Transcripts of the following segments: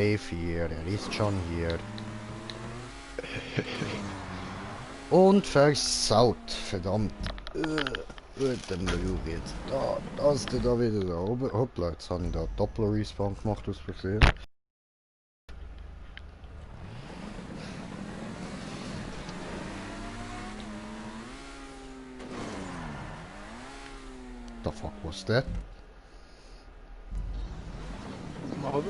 E4, er ist schon hier. Und versaut, verdammt. Dann schaue ich jetzt. Da ist der da wieder da oben. Hoppla, jetzt habe ich da Doppler-Respawn gemacht aus Versehen. The fuck was that? Aber...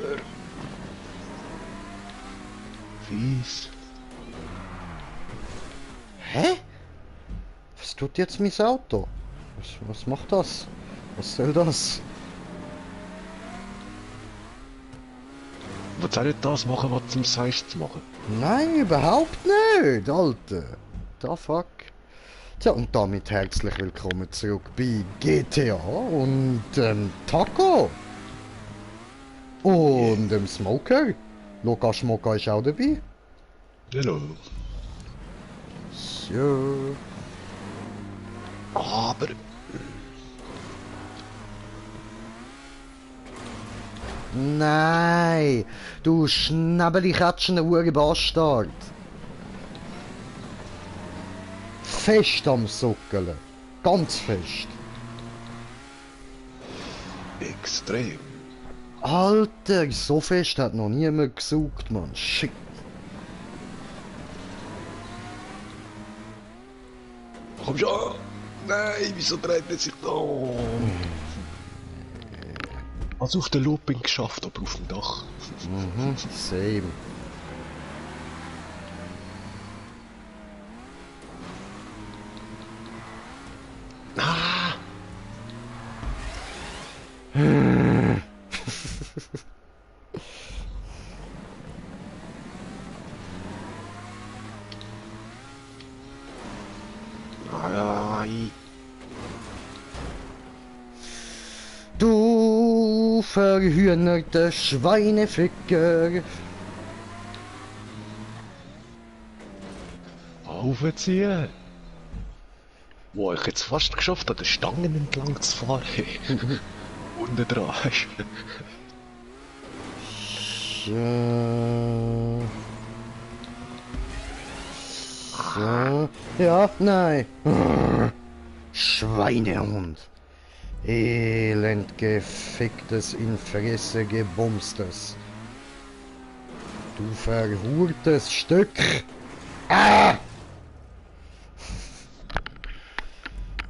Fies. Hä? Was tut jetzt mein Auto? Was macht das? Was soll das? Was soll ich das machen, was zum Seich zu machen? Nein, überhaupt nicht, Alter. The fuck? Tja, und damit herzlich willkommen zurück bei GTA und Taco. Und dem Smoker. Lukas Schmocker ist auch dabei. Hallo. So. Aber... Nein, du schnabbeli-katschende Bastard. Fest am Suckeln. Ganz fest. Extrem. Alter, so fest hat noch niemand gesucht, Mann. Shit. Komm schon! Nein, wieso dreht er sich da? Also auf der Looping geschafft, aber auf dem Dach. Mhm, same. Ah! Nein! Du verhühnerter Schweineficker. Aufziehen! Wo ich jetzt fast geschafft habe, den Stangen entlang zu fahren. Unten dran. So. So. Ja, nein. Schweinehund. Elend geficktes, in Fresse gebumstes. Du verhurtes Stück. Ah!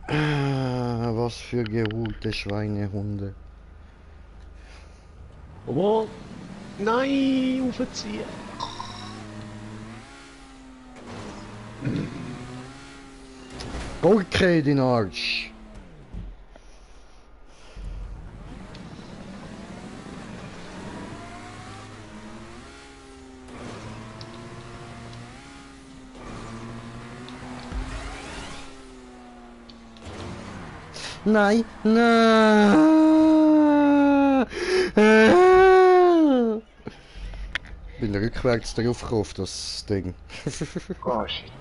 Was für geholte Schweinehunde. Oh! Nein! Aufziehen! Gurke in den Arsch. Nein, nein. Bin rückwärts drauf gekommen, auf das Ding. Oh shit.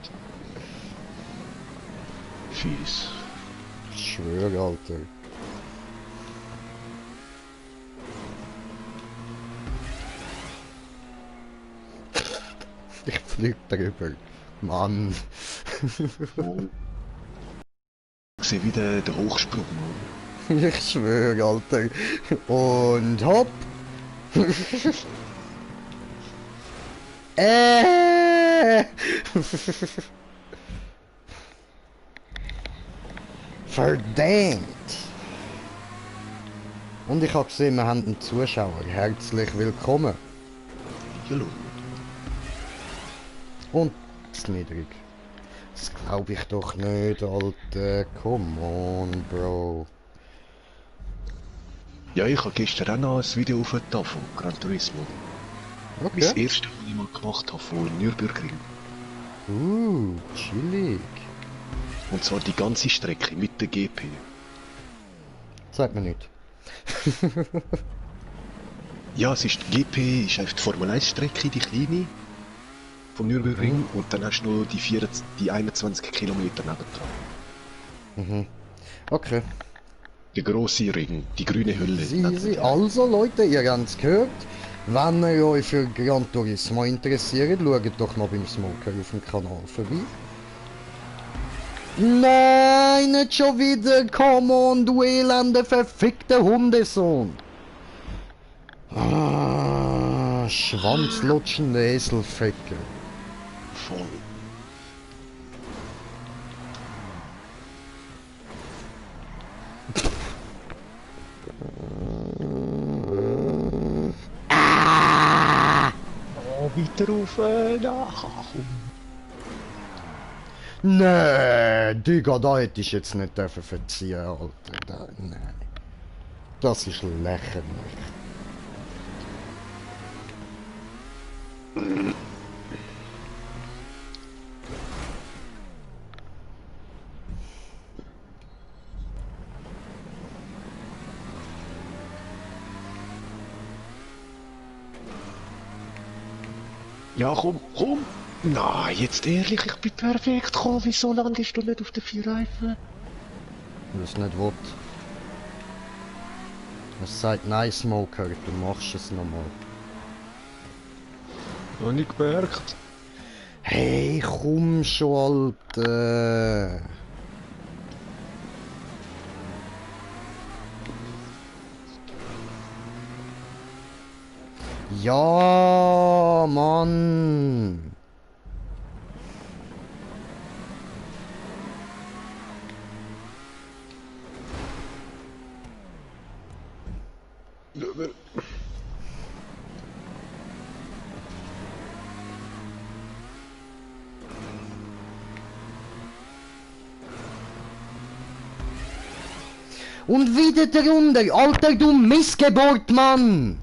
Fies. Ich schwöre, Alter. Ich flieg drüber. Mann. Ich sehe wieder den Hochsprung. Ich schwöre, Alter. Und hopp. Verdammt. Und ich habe gesehen, wir haben einen Zuschauer. Herzlich willkommen. Hallo. Und zu niedrig. Das glaube ich doch nicht, Alter. Come on, Bro. Ja, ich habe gestern auch noch ein Video aufgetan von Gran Turismo. Okay. Mein erstes, was ich mal gemacht habe, von Nürburgring. Chillig. Und zwar die ganze Strecke mit der GP. Zeig mir nicht. Ja, es ist die GP, ist einfach die Formel 1 Strecke, die kleine. Vom Nürburgring. Und dann hast du noch die 21 Kilometer nebendran. Mhm. Okay. Der grosse Ring, die grüne Hülle. Easy. Also Leute, ihr habt es gehört. Wenn ihr euch für Gran Turismo interessiert, schaut doch mal beim Smoker auf dem Kanal vorbei. Nein, nicht schon wieder! Come on, du elende, verfickte Hundesohn! Ah, schwanzlutschende Eselfecker. Voll. Oh, weiter rauf, komm. Nee, Digga, da hätte ich jetzt nicht dürfen verziehen, Alter. Nein. Das ist lächerlich. Ja, komm, komm. Nein, jetzt ehrlich, ich bin perfekt gekommen. Wieso landest du nicht auf den 4 Reifen? Wenn es nicht will. Es sagt nein, Smoker, du machst es nochmal. Hab ich gemerkt. Hey, komm schon, Alter. Ja, Mann. Und wieder darunter, Alter, du Missgeburt, Mann!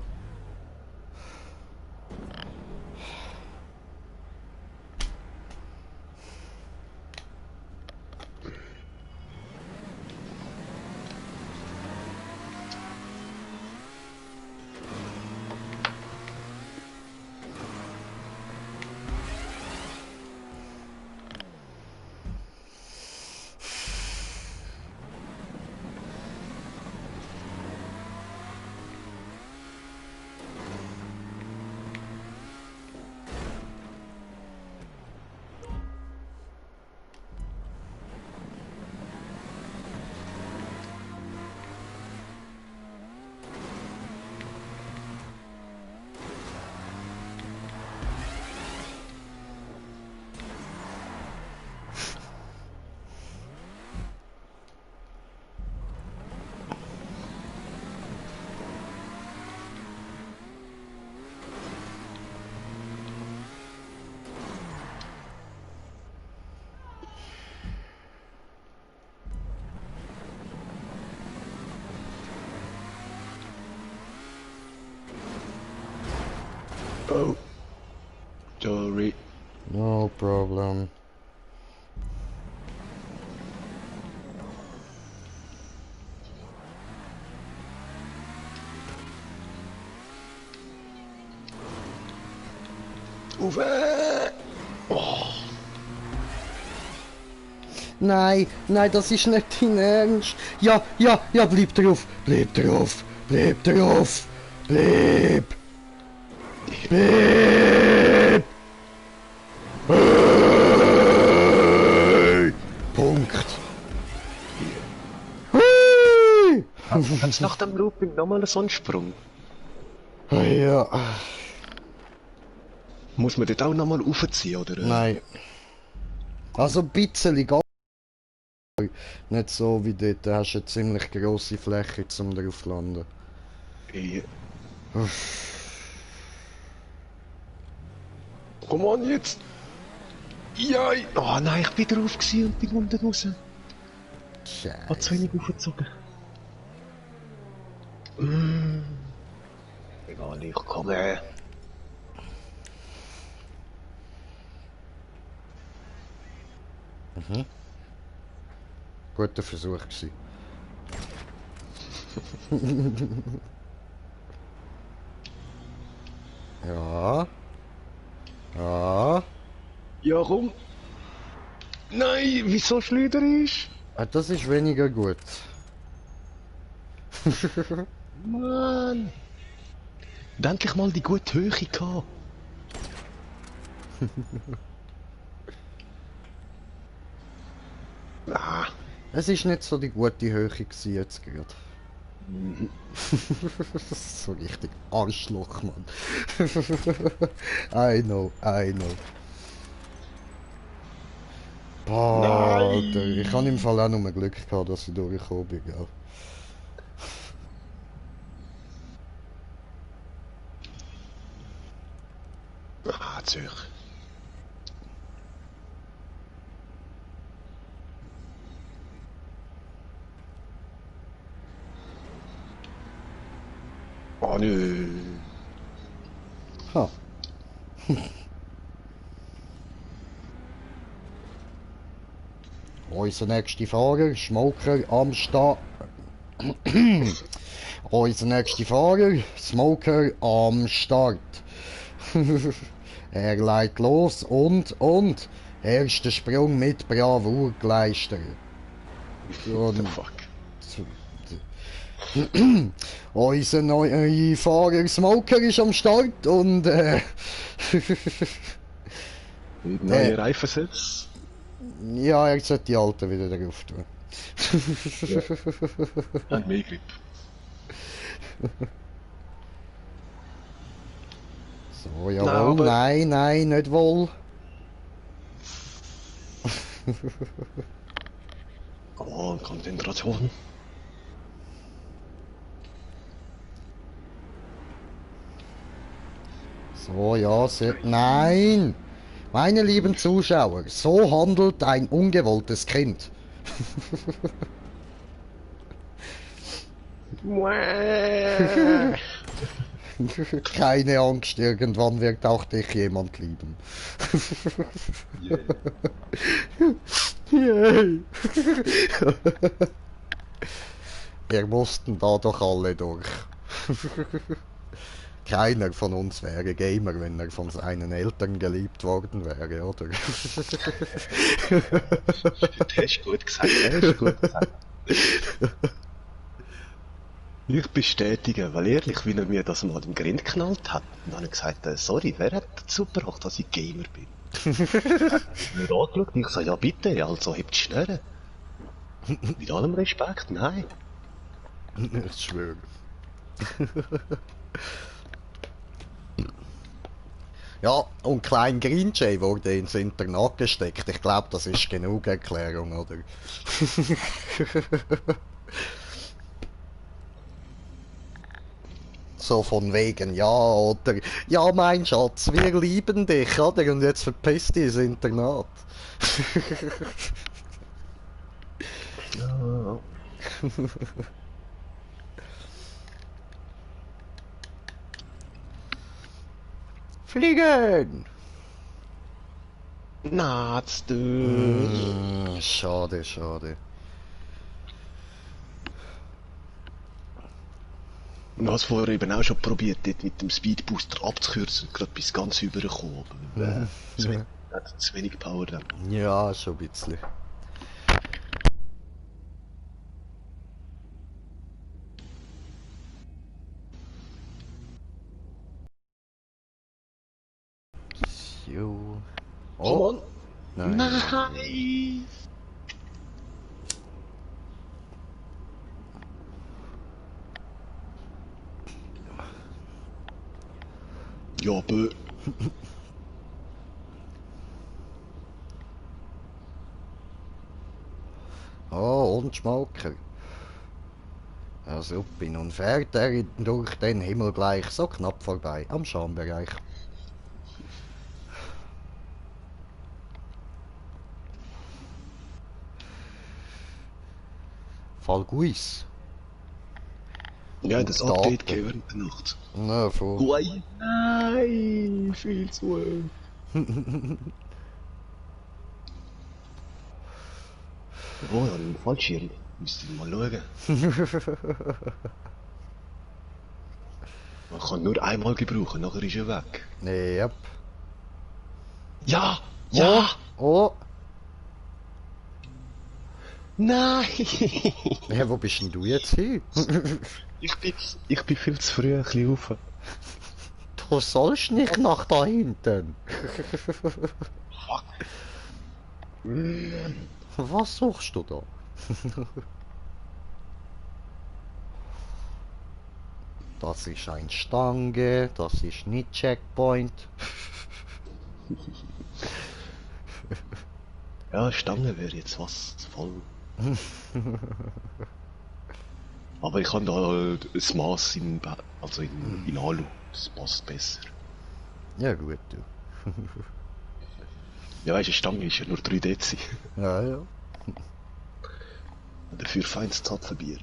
Oh. Sorry. No problem. Auf! Oh. Nein, nein, das ist nicht dein Ernst. Ja, ja, ja, bleib drauf, bleib drauf, bleib drauf, bleib. Bleib. Hey. Punkt. Hui. Ganz nach dem Looping nochmal einen Sonnensprung. Ja. Muss man dort auch nochmal raufziehen, oder? Nein. Also ein bisschen, gar nicht so wie dort. Da hast du eine ziemlich grosse Fläche, um drauf zu landen. Ja. Komm on jetzt! Ja! Oh nein, ich bin drauf gewesen und bin unten raus. Hat zu wenig aufgezogen. Egal, ich komme. Mhm. Guter Versuch gewesen. Ja. Ja. Ja, komm! Nein, wieso schleuderisch? Ah, das ist weniger gut. Mann! Und endlich mal die gute Höhe gehabt. Ah. Es ist nicht so die gute Höhe gewesen jetzt gerade. So richtig Arschloch, Mann. I know, I know. Boah, Alter, ich habe im Fall auch nur Glück gehabt, dass ich durchgekommen bin, gell. Ah, Zürich. Oh nö. Ha. Unser nächster Fahrer, Smoker am Start. Unser nächster Fahrer, Smoker am Start. Er legt los und, erster Sprung mit Bravour geleistet. What the fuck? Unser neuer Fahrer Smoker ist am Start und Neue Reifensitz. ja, er sollte die alten wieder drauf tun. Und mehr Grip. So, jawohl, nein, nein, nicht wohl. Oh, Konzentration. So, ja, nein! Meine lieben Zuschauer, so handelt ein ungewolltes Kind. Keine Angst, irgendwann wird auch dich jemand lieben. Yay. Wir mussten da doch alle durch. Keiner von uns wäre Gamer, wenn er von seinen Eltern geliebt worden wäre, oder? Das hast du gut gesagt, das hast du gut gesagt. Ich bestätige, weil ehrlich, wie er mir das mal im Grind geknallt hat. Und dann habe ich gesagt, sorry, wer hat dazu gebracht, dass ich Gamer bin? Er hat mir angeschaut und ich so, ja bitte, also hebt die Schnurren. Mit allem Respekt, nein. Ich schwöre. Ja, und Klein Green Jay wurde ins Internat gesteckt. Ich glaube, das ist genug Erklärung, oder? So von wegen, ja, oder? Ja, mein Schatz, wir lieben dich, oder? Und jetzt verpisst dich ins Internat. Ja. Fliegen! Na, du. Schade, schade. Und hast vorher eben auch schon probiert, dort mit dem Speedbooster abzukürzen, gerade bis ganz übergekommen. Aber zu wenig Power dann. Ja, schon ein bisschen. So. Oh, Nein. nice! Ja, bö. Oh, und Schmoker. Ja, super. Nun fährt er durch den Himmel gleich so knapp vorbei am Schambereich. Falguis. Ja, das Update während der Nacht. Na, voll. Ui, nein, viel zu Oh, ja, einen Fallschirm. Müsst ihr mal schauen. Man kann nur einmal gebrauchen, nachher ist er weg. Nee, yep. Ja! Ja! Oh! Nein! Ja, wo bist denn du jetzt hin? Ich bin viel zu früh ein bisschen rauf. Du sollst nicht nach da hinten. Fuck. Was suchst du da? Das ist ein Stange, das ist nicht Checkpoint. Ja, Stange wäre jetzt was voll. Aber ich habe da das Maß also in Alu. Das passt besser. Ja gut, du. Ja, weißt du, eine Stange ist ja nur 3 Dezi. Ja, ja. Dafür feines Zapfenbier.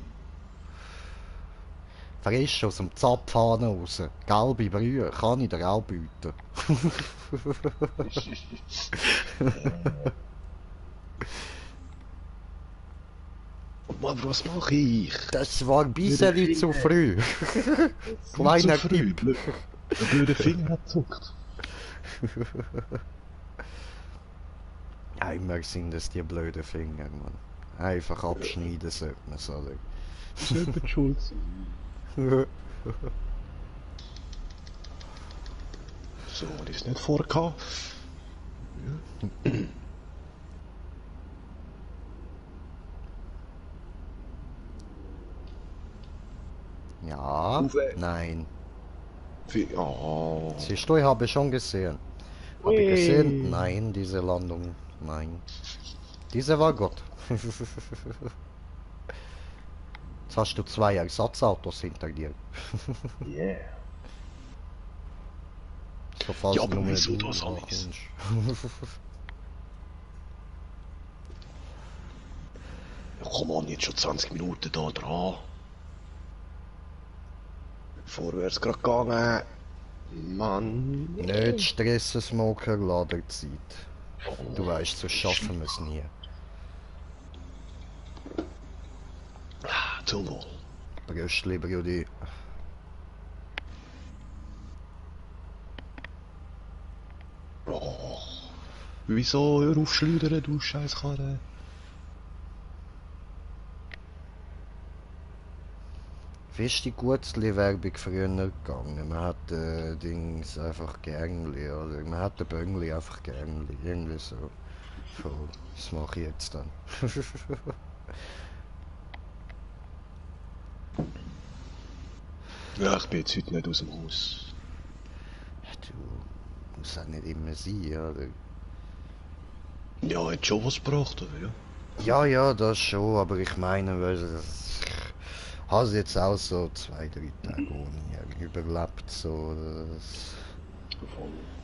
Frisch aus dem Zapfhahn raus. Gelbe Brühe, kann ich dir auch bieten. Aber was mache ich? Das war ein bisschen zu früh. Kleiner Zu früh. Tipp. Der blöde Finger hat zuckt. Ja, immer sind es die blöden Finger, Mann. Einfach abschneiden sollte man sagen. Selber schuld sein. So, das ist nicht vorgekommen. Ja, Uwe. nein. Oh. Siehst du, ich habe schon gesehen. Habe ich gesehen? Nein, diese Landung, nein. Diese war gut. Jetzt hast du 2 Ersatzautos hinter dir. Yeah. So falls Ja, aber nur wieso du das alles? nachkommst. Ja, komm an, jetzt schon 20 Minuten da dran. Vorwärts gerade gegangen. Mann. Nicht stressen, Smoker, Laderzeit. Du weißt, so schaffen wir es nie. Zum Wohl. Bröstli, Brudi. Oh. Wieso hör auf schleudern, du Scheisskarre? Wie ist die Gutzli-Werbung früher gegangen? Man hat Dings einfach Gängli, oder? Man hat den Böngli einfach Gängli. Irgendwie so. Voll. Das mache ich jetzt dann. Ja, ich bin jetzt heute nicht aus dem Haus. Du musst auch nicht immer sein, oder? Ja, hat schon was gebracht, oder ja? Ja, ja, das schon, aber ich meine, weißt du, ich habe es jetzt auch so 2, 3 Tage ohne überlebt, so, das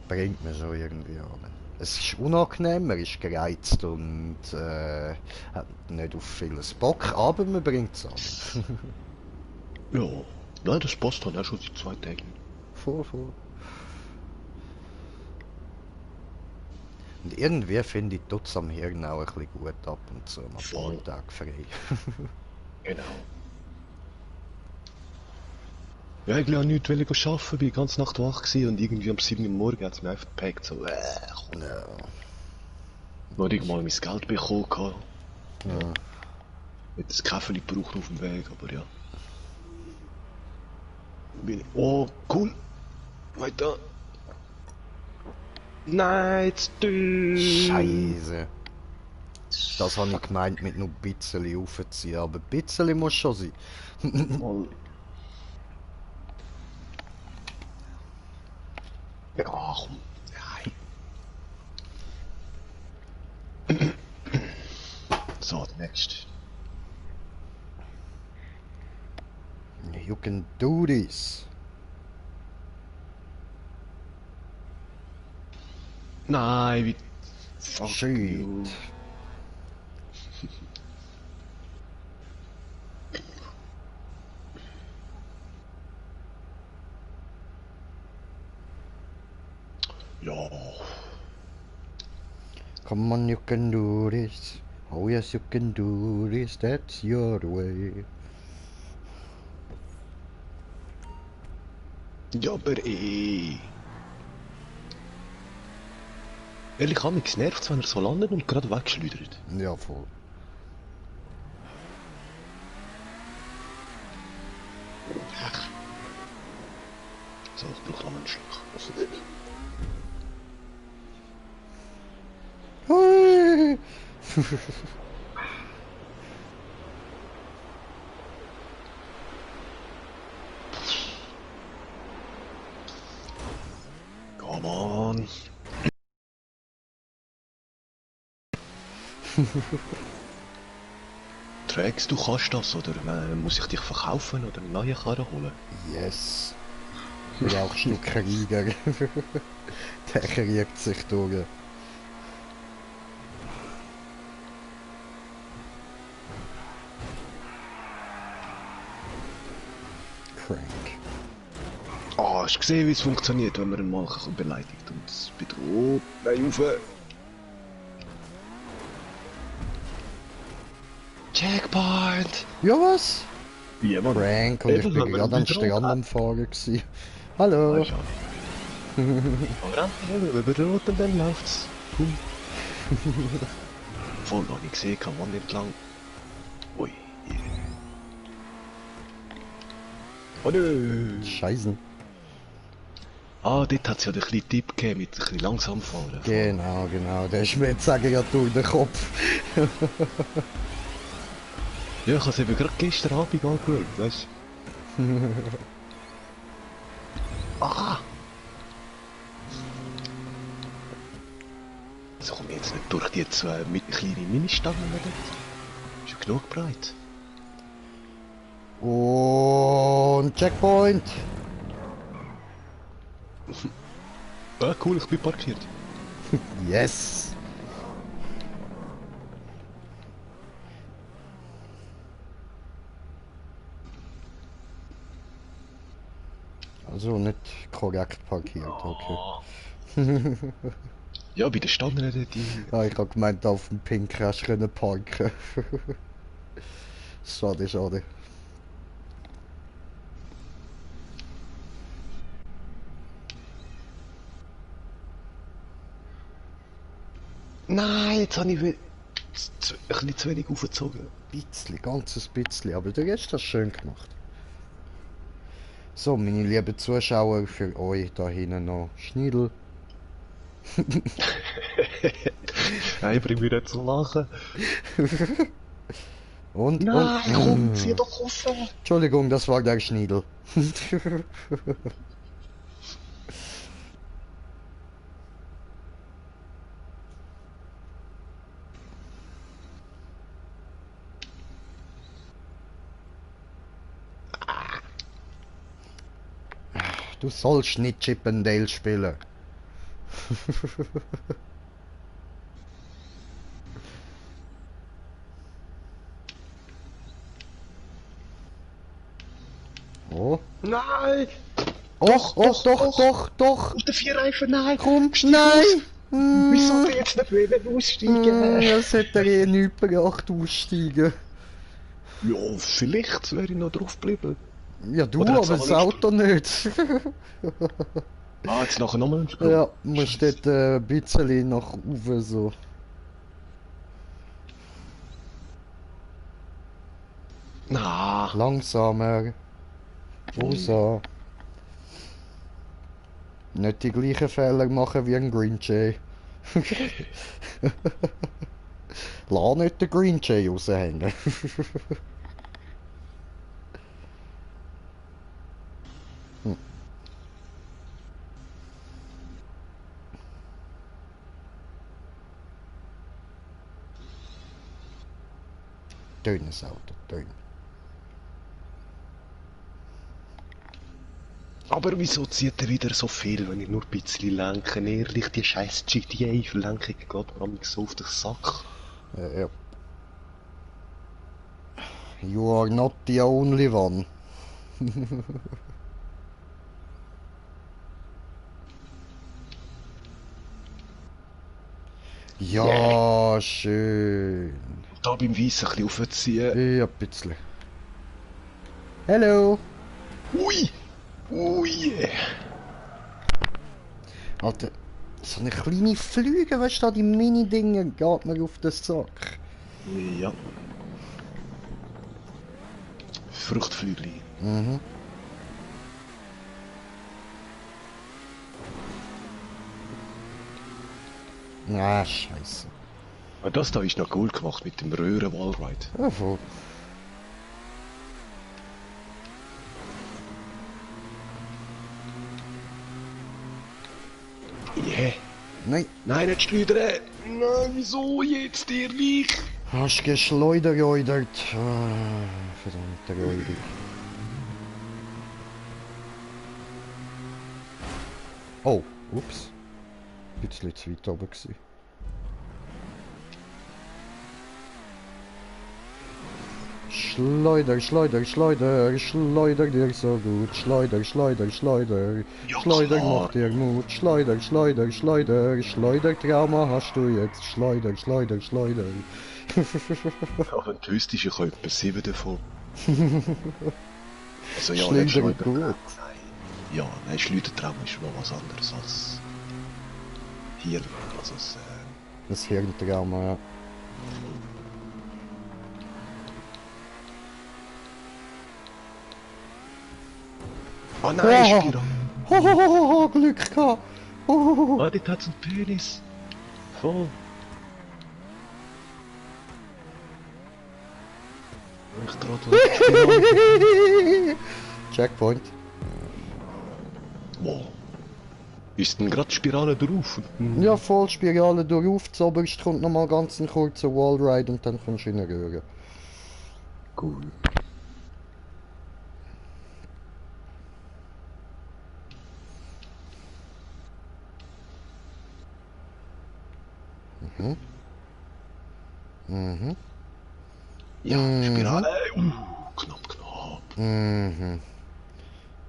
bringt mir schon irgendwie an. Es ist unangenehm, man ist gereizt und hat nicht auf vieles Bock, aber man bringt es an. Ja. Nein, das passt dann auch schon seit 2 Tagen. Voll. Und irgendwie finde ich, tut es am Hirn auch ein bisschen gut ab und zu, mal Voll. einen Tag frei. Genau. Ja, ich wollte nichts arbeiten, bin die ganze Nacht wach gewesen und irgendwie am 7 Uhr morgen hat es mir einfach gepackt, so, komm. Ja. Noch nicht mal mein Geld bekommen gehabt. Ja. Mit das Käferli gebraucht auf dem Weg, aber ja. Bin ich, oh, cool. Weiter. Nein, jetzt Scheiße. Das habe ich gemeint mit nur ein bisschen aufziehen, aber ein bisschen muss schon sein. Ja, komm. Nein. So, next. You can do this. Nein, wie... Fuck Shit. you. Ja. Come on, you can do this. Oh yes, you can do this. That's your way. Ja, aber Ehrlich, mich nervt, wenn er so landet und gerade wegschleudert. Ja, voll. So, ich brauche noch einen Schluck. Hui. Come on. Trax, du kannst das, oder muss ich dich verkaufen oder einen neuen Karren holen? Yes. Brauchst du Krieger. Der kriegt sich durch. Crank. Ah, hast du gesehen, wie es funktioniert, wenn man einen mal beleidigt und es bedroht? Nein, rauf! Checkpoint! Ja was? Wie, Mann? Crank und ich Eben, bin wenn man gerade am bedroht Strand hat. am Fahren gsi. Hallo. Weißt du auch. Aber wenn man bedroht, dann läuft's. Cool. Voll noch nicht gesehen, kann man nicht lang. Ui. Oh nö! Scheißen. Ah, dort hat es ja den kleinen Tipp gegeben mit ein bisschen langsam fahren. Genau, genau. Der ist mir jetzt sagen ja durch den Kopf. Ja, ich habe es eben gerade gestern Abend angeschaut, weißt du? Ah! So komme ich jetzt nicht durch die zwei kleinen Ministangen dort. Ist ja genug breit. Und Checkpoint. Ah, cool, ich bin parkiert. Yes. Also nicht korrekt parkiert, okay. Ja, bei den Stangen dort. Ah, ich hab gemeint, auf dem Pink hast du können parken. Schade, schade. Nein, jetzt habe ich ein bisschen zu wenig aufgezogen. Bisschen, ganzes bisschen, aber der Rest hast du schön gemacht. So, meine lieben Zuschauer, für euch da hinten noch Schniedel. Nein, bring mich nicht zum Lachen. Und, Nein, komm, mm. zieh doch raus. Entschuldigung, das war der Schniedel. Du sollst nicht Chip and Dale spielen. Oh. Nein! Och, och, doch, doch, doch. Auf den Vierreifen, nein! Komm, Steig nein! aus. Wieso du jetzt nicht wollen aussteigen? Das hätte er eh nicht gebracht, aussteigen. Ja, vielleicht wäre ich noch drauf geblieben. Ja, du, Oder aber hat's das aber Auto nicht. Ah, jetzt nachher nochmal ein Sprung. Ja, musst dort ein bisschen nach oben so. Na, Langsamer. Rosa. Nicht die gleichen Fehler machen wie ein Green Jay. Lass nicht den Green Jay raushängen. Dünnes Auto, dünn. aber wieso zieht er wieder so viel, wenn ich nur ein bisschen lenke? Ehrlich, die scheiß GTA-Verlenkung geht mir am so auf den Sack. Ja. You are not the only one. Ja, schön. Da beim Weissen ein bisschen aufziehen. Ja, ein bisschen. Hello. Ui! Ui! Alter, so eine kleine Flüge, weißt du, die Mini-Dinger, geht mir auf den Sack. Ja. Fruchtflügel. Mhm. Ah, scheiße. Ah, das da ist noch cool gemacht mit dem Röhren-Wallride. Ja, voll. Yeah. Nein, Nein, nicht schleudern! Nein, wieso jetzt ehrlich? hast geschleudert. Ah, verdammte Räuber. Oh, ups. Ein bisschen zu weit oben gewesen. Schleuder, Schleuder, Schleuder, Schleuder dir so gut. Schleuder, Schleuder, Schleuder. Ja, Schleuder klar. macht dir Mut. Schleuder, Schleuder, Schleuder. Schleudertrauma hast du jetzt. Schleuder, Schleuder, Schleuder. Aber wenn du wüsstest, ich habe etwa 7 davon. Also ja, Schleuder nicht Schleuder. gut. Nein. Ja, nein, Schleudertraum ist noch was anderes als Hirn. Also Das Hirntrauma, ja. Oh nein, Ja. Spiro! Hohohoho, Glück gehabt. Hohoho. Oh, dort hat's einen Penis! Voll! Ich trottel. Checkpoint. Wow. Ist denn gerade die Spirale drauf? Ja, voll Spirale durch. Zoberst kommt nochmal ganz ein kurzer Wallride und dann kommst du in eine Röhre. Cool. Mhm. Ja, Mhm. Spirale. Knapp, knapp. Mhm.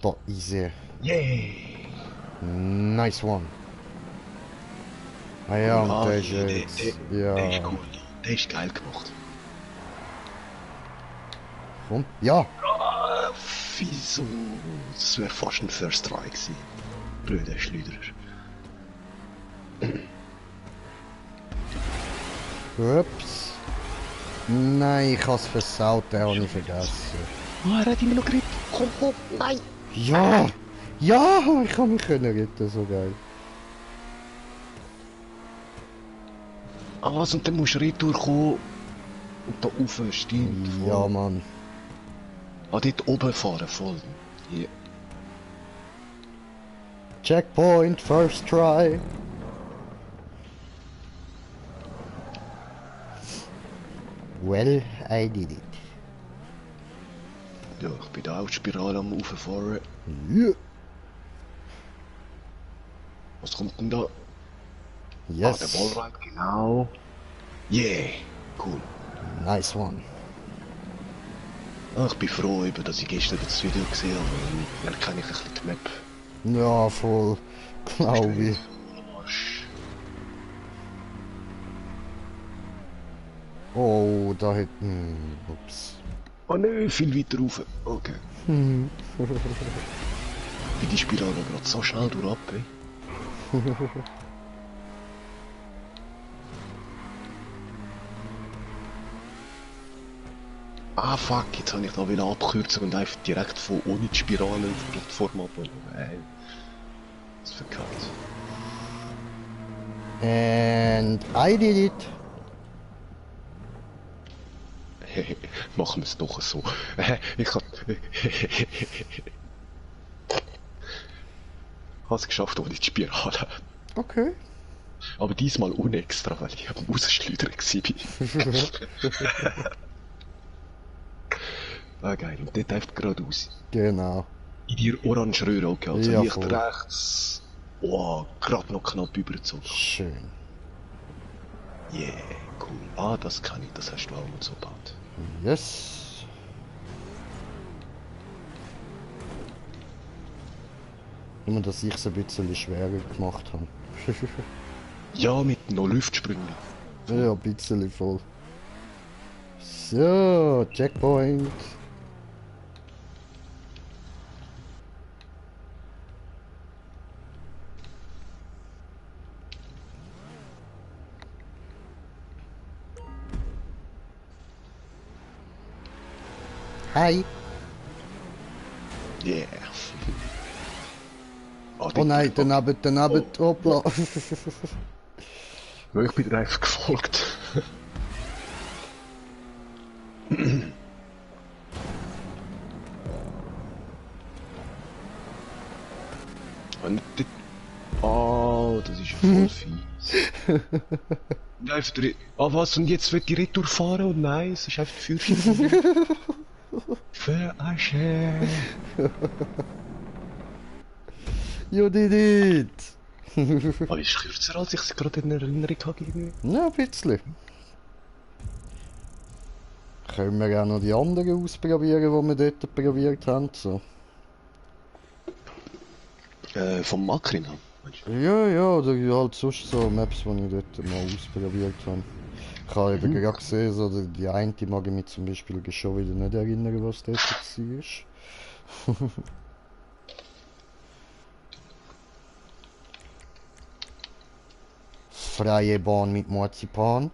Da ist er. Yay! Nice one. Ah ja, und der ist der jetzt. ist Ja. cool. Der ist geil gemacht. Komm. Ja. Wieso? Das wäre fast ein First Try gewesen. Blöder Schleuderer. Ups. Nein, ich hab's versaut, den habe ich vergessen. Oh, er hat immer noch gerettet. Komm, komm, nein! Ja! Ja! Ich kann mich können retten, so geil. Ah, was? Und dann musst du retour kommen. Und da rauf, stimmt. Ja, voll. Mann. Ah, dort oben fahren, voll. Ja. Checkpoint, first try. Well, I did it. Ja, ich bin da auch die Spirale am rauffahren. Yeah. Was kommt denn da? Yes. Ah, der Wallride, genau. Yeah, cool. Nice one. Ah, ich bin froh, eben, dass ich gestern das Video gesehen habe. Dann erkenne ich ein bisschen die Map. Ja, voll. Glaube ich. Arsch. Oh, da hat... ups. Oh nö, viel weiter rauf. Okay. Wie die Spirale gerade so schnell durch ab, ey. Ah fuck, jetzt habe ich da wieder abkürzen und einfach direkt von ohne die Spirale auf die Plattform ab. Nein. Das ist verkackt. And I did it. Machen wir es doch so. Ich hab... Hab's geschafft ohne die Spirale. Okay. Aber diesmal unextra, weil ich am Rausschleudern war. Ah geil, und dort einfach geradeaus. Genau. In die orange Röhre, okay, also Ja, Licht voll. rechts. Oh, gerade noch knapp übergezogen. Schön. Yeah, cool. Ah, das kann ich, das hast du auch mal so gebaut. Yes. Nur, dass ich es ein bisschen schwerer gemacht habe. Ja, mit noch Luftsprüngen. Ja, ein bisschen voll. So, Checkpoint. Hi. Yeah. Oh nein, daneben, hoppla. Ja, ich bin dir einfach gefolgt. Und dort... Oh, das ist ja voll fies. Und einfach was, und jetzt wird die Retour fahren und nein, es ist einfach die Führerschein. Verarschen. You did it! Aber ist kürzer, als ich es gerade in Erinnerung habe. Irgendwie. Ja, ein bisschen. Können wir auch noch die anderen ausprobieren, die wir dort probiert haben. So. Vom Makrin haben. Ja, ja, oder halt sonst so Maps, die ich dort mal ausprobiert habe. Ich habe eben gerade gesehen, so die eine mag ich mich zum Beispiel schon wieder nicht erinnern, was dort war. Freie Bahn mit Marzipan.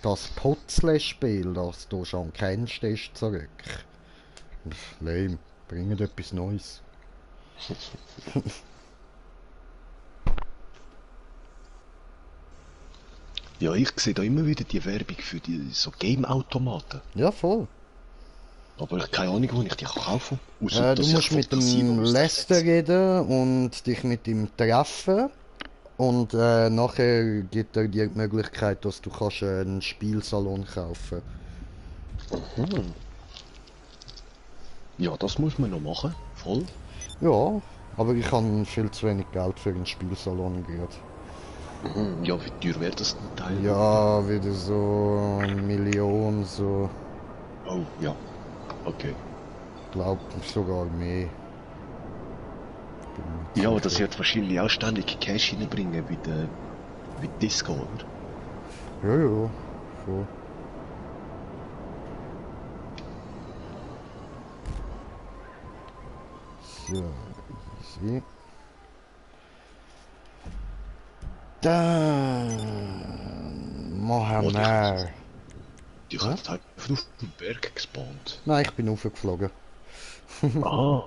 Das Putzle-Spiel, das du schon kennst, ist zurück. Lame, bringt etwas Neues. Ja, ich sehe da immer wieder die Werbung für die so Game-Automaten. Ja, voll. Aber ich habe keine Ahnung, wo ich die kaufen kann. Ausser, Du dass ich musst mit dem Fantasie Lester reden und dich mit ihm treffen. Und nachher gibt er dir die Möglichkeit, dass du kannst einen Spielsalon kaufen. Hm. Ja, das muss man noch machen. Voll. Ja, aber ich habe viel zu wenig Geld für einen Spielsalon gerade. Mhm. Ja, wie teuer wäre das ein Teil? Ja, wieder so 1 Million, so. Oh, ja. Okay. Glaub sogar mehr. Ja, aber das wird wahrscheinlich auch ständig Cash reinbringen wie Disco, oder? Ja, ja, voll. So, easy. Dann machen wir. Die Ja? hat halt auf dem Berg gespawnt. Nein, ich bin aufgeflogen. Ah.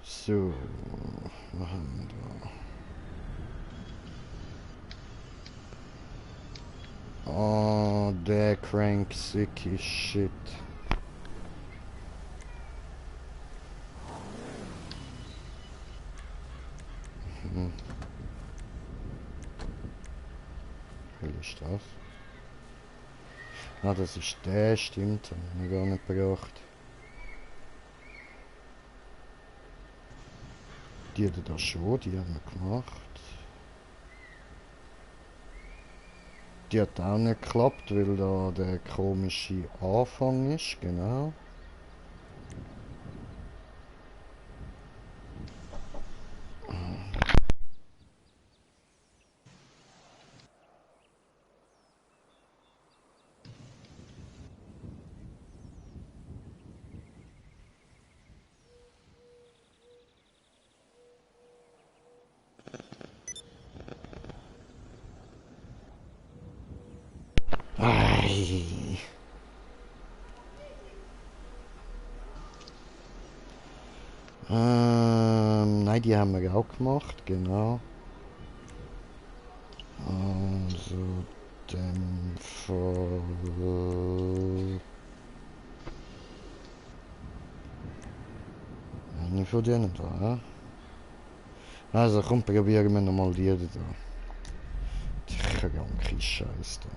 So, machen wir. Oh, der Crank sick is shit. Hm. Wie ist das? Ah, das ist der, stimmt. Haben wir gar nicht gebraucht. Die hat das schon, die haben wir gemacht. Die hat auch nicht geklappt, weil da der komische Anfang ist, genau. Ei. Nein, die haben wir auch gemacht, genau. Also, Dämpfer. Eine von denen da, ja? Also komm, probieren wir nochmal die da. Die kranke Scheiße da.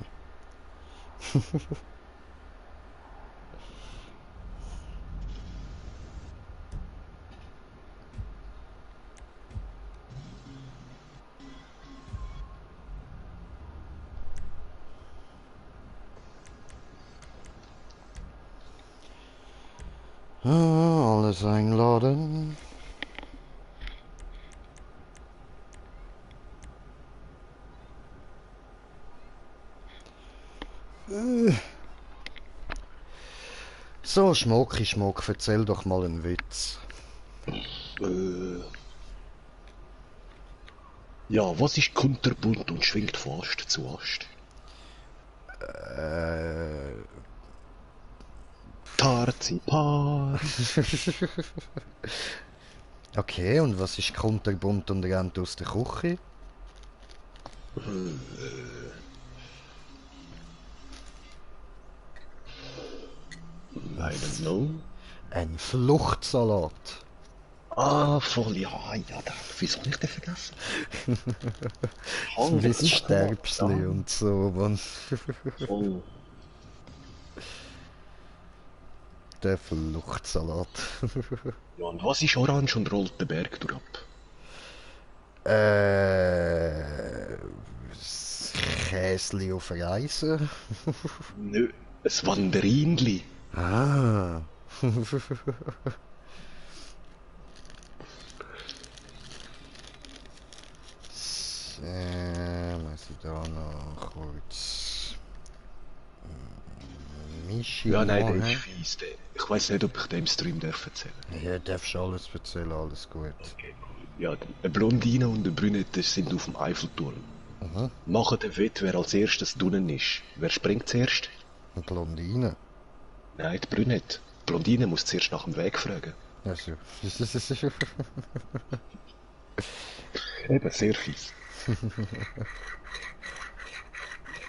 Alles einladen. So, Schmocki, Schmock, erzähl doch mal einen Witz. Äh, ja, was ist kunterbunt und schwingt von Ast zu Ast? Äh, Tarzipar. okay, und was ist kunterbunt und rennt aus der Küche? I don't know. Ein Fluchtsalat. Ah, voll, ja, wieso hab ich den vergessen? Wie das Sterbsli und so. Und Voll. der Fluchtsalat. Ja, und was ist orange und rollt den Berg durch ab? Das Käsli auf Reisen. Nö, ein Wanderinli. Ah. Was ich da noch kurz. Mischi Ja, nein, der ist machen. fies, der. Ich weiß nicht, ob ich dem im Stream darf erzählen. Ja, darfst du alles erzählen, alles gut. Okay, cool. Ja, eine Blondine und eine Brünette sind auf dem Eiffelturm. Mhm. Machen den Wett, wer als erstes drinnen ist. Wer springt zuerst? Eine Blondine. Nein, die Brünette. Die Blondine muss zuerst nach dem Weg fragen. Also. Eben, sehr fies.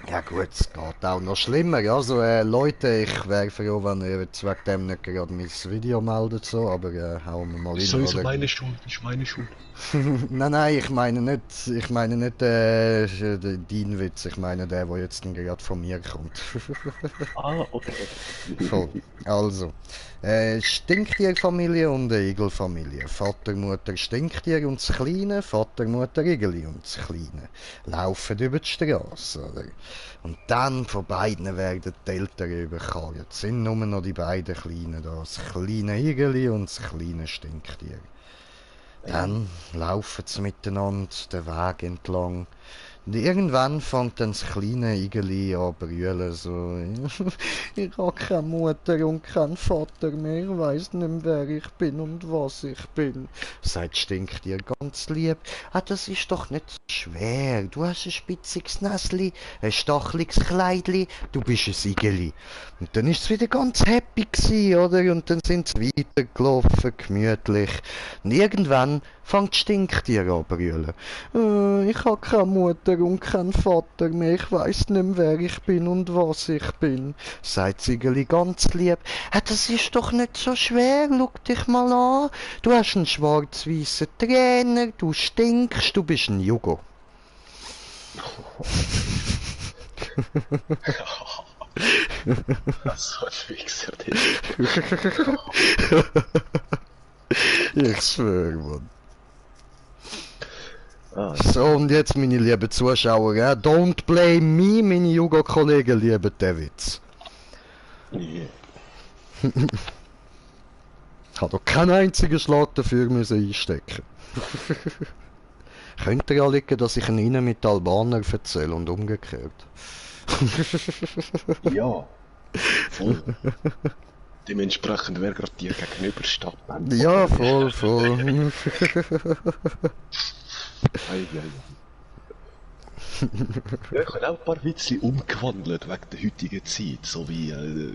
Ja gut, es geht auch noch schlimmer. Also Leute, ich wäre froh, wenn ihr jetzt wegen dem nicht gerade mein Video meldet, so, aber hauen wir mal Das ist rein, sowieso oder? meine Schuld, das ist meine Schuld. Nein, ich meine nicht deinen Witz, ich meine der jetzt gerade von mir kommt. Ah, okay. Voll. Also, Stinktierfamilie und eine Igelfamilie. Vater, Mutter, Stinktier und das Kleine, Vater, Mutter, Igeli und das Kleine. Laufen über die Straße, oder? Und dann von beiden werden die Eltern überkarrt. Es sind nur noch die beiden Kleinen da, das kleine Igeli und das kleine Stinktier. Dann laufen sie miteinander den Weg entlang. Und irgendwann fängt dann das kleine Igeli an zu brüllen, so, ich habe keine Mutter und keinen Vater mehr, ich weiss nicht mehr, wer ich bin und was ich bin. Sagt Stinktier ganz lieb, das ist doch nicht so schwer, du hast ein spitziges Näsli, ein stacheliges Kleidli, du bist ein Igeli. Und dann ist es wieder ganz happy gewesen, oder? Und dann sind sie weitergelaufen, gemütlich. Und irgendwann fängt Stinktier an zu brüllen. Ich habe keine Mutter und keinen Vater mehr, ich weiss nicht mehr, wer ich bin und was ich bin. Sagt Sigeli ganz lieb. Das ist doch nicht so schwer, schau dich mal an. Du hast einen schwarz-weißen Trainer, du stinkst, du bist ein Jugo. So ein Wichser, Ich schwöre, Mann. Ah, So, und jetzt, meine lieben Zuschauer, don't blame me, meine Jugo-Kollegen lieben den Witz. yeah. Ich habe doch keinen einzigen Schlag dafür müssen einstecken. Könnte ja liegen, dass ich ihn mit Albanern erzähle und umgekehrt. Ja, voll. Dementsprechend wäre gerade dir gegenübersteht. Ja, voll, voll. Ja, ich habe auch ein paar Witze umgewandelt wegen der heutigen Zeit. So wie,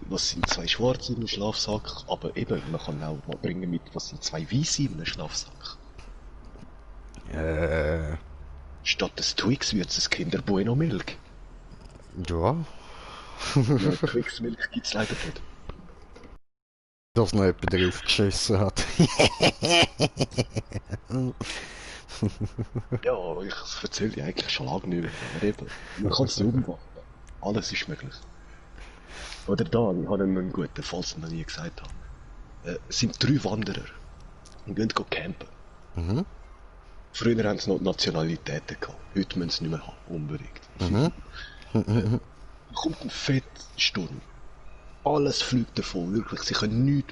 was sind zwei Schwarze in einem Schlafsack? Aber eben, man kann auch mal bringen mit, was sind zwei Weisse in einem Schlafsack? Statt des Twix wird es ein Kinder Bueno Milk. Ja. Ja, Twix Milk gibt es leider nicht. Dass noch jemand drauf geschissen hat. Ja, ich erzähle dir eigentlich schon lange nicht mehr. Aber eben, man kann es umwandeln. Alles ist möglich. Oder da, ich habe einen guten, falls ich noch nie gesagt habe. Es sind 3 Wanderer und gehen campen. Mhm. Früher haben sie noch Nationalitäten gehabt. Heute müssen sie nicht mehr haben, unbedingt. Mhm. Kommt ein Fettsturm. Alles fliegt davon, wirklich. Sie können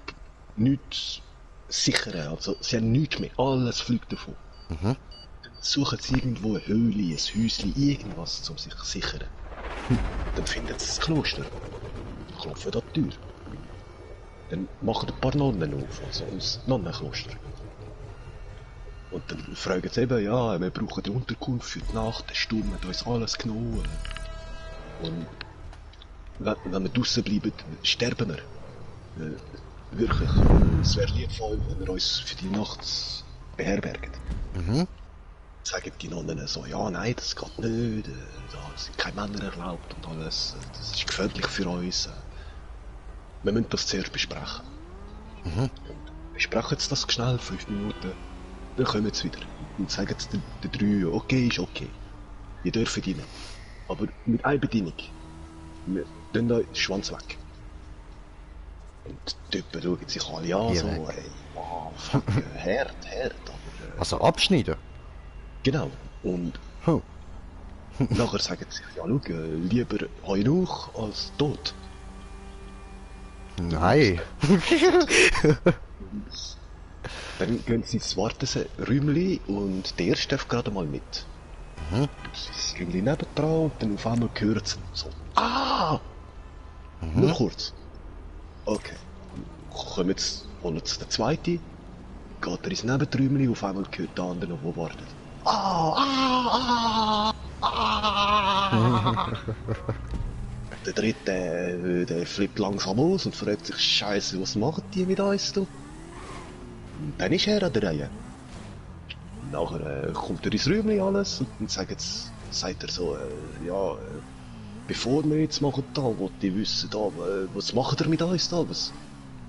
nichts sichern. Also, sie haben nichts mehr. Alles fliegt davon. Mhm. Dann suchen sie irgendwo eine Höhle, ein Häuschen, irgendwas, um sich zu sichern. Dann finden sie das Kloster. Klopfen an die Tür. Dann machen ein paar Nonnen auf, also aus Nonnenkloster. Und dann fragen sie eben, ja, wir brauchen die Unterkunft für die Nacht, der Sturm hat uns alles genommen. Und wenn wir draussen bleiben, sterben wir. Wirklich. Es wäre lieb von euch, wenn ihr uns für die Nacht beherbergt. Sagen die Nonnen so, ja, nein, das geht nicht, da sind keine Männer erlaubt und alles, das ist gefährlich für uns. Wir müssen das zuerst besprechen. Und besprechen sie das schnell, 5 Minuten, dann kommen sie wieder und sagen sie den 3, okay, ist okay. Ihr dürft rein. Aber mit einer Bedingung. Wir tun euch den Schwanz weg. Und die Typen schauen sich alle an, so, ey, wow, fuck, hart, aber... Also abschneiden? Genau. Und nachher sagen sie, ja schau, lieber Heunuch als tot. Nein. Dann gehen sie ins Warteräumchen und der erste darf gerade mal mit. Das Räumchen nebendran und dann auf einmal gehört sie so, nur kurz. Okay. Kommen jetzt, holen sie den zweiten, geht er ins Nebenräumchen, auf einmal gehört der andere noch, der wartet. Der dritte, der flippt langsam aus und fragt sich, Scheiße, was machen die mit uns, du? Und dann ist er an der Reihe. Nachher kommt er ins Räumchen alles und dann sagt er so, bevor wir jetzt machen da, wollte ich wissen, da, was macht er mit uns da?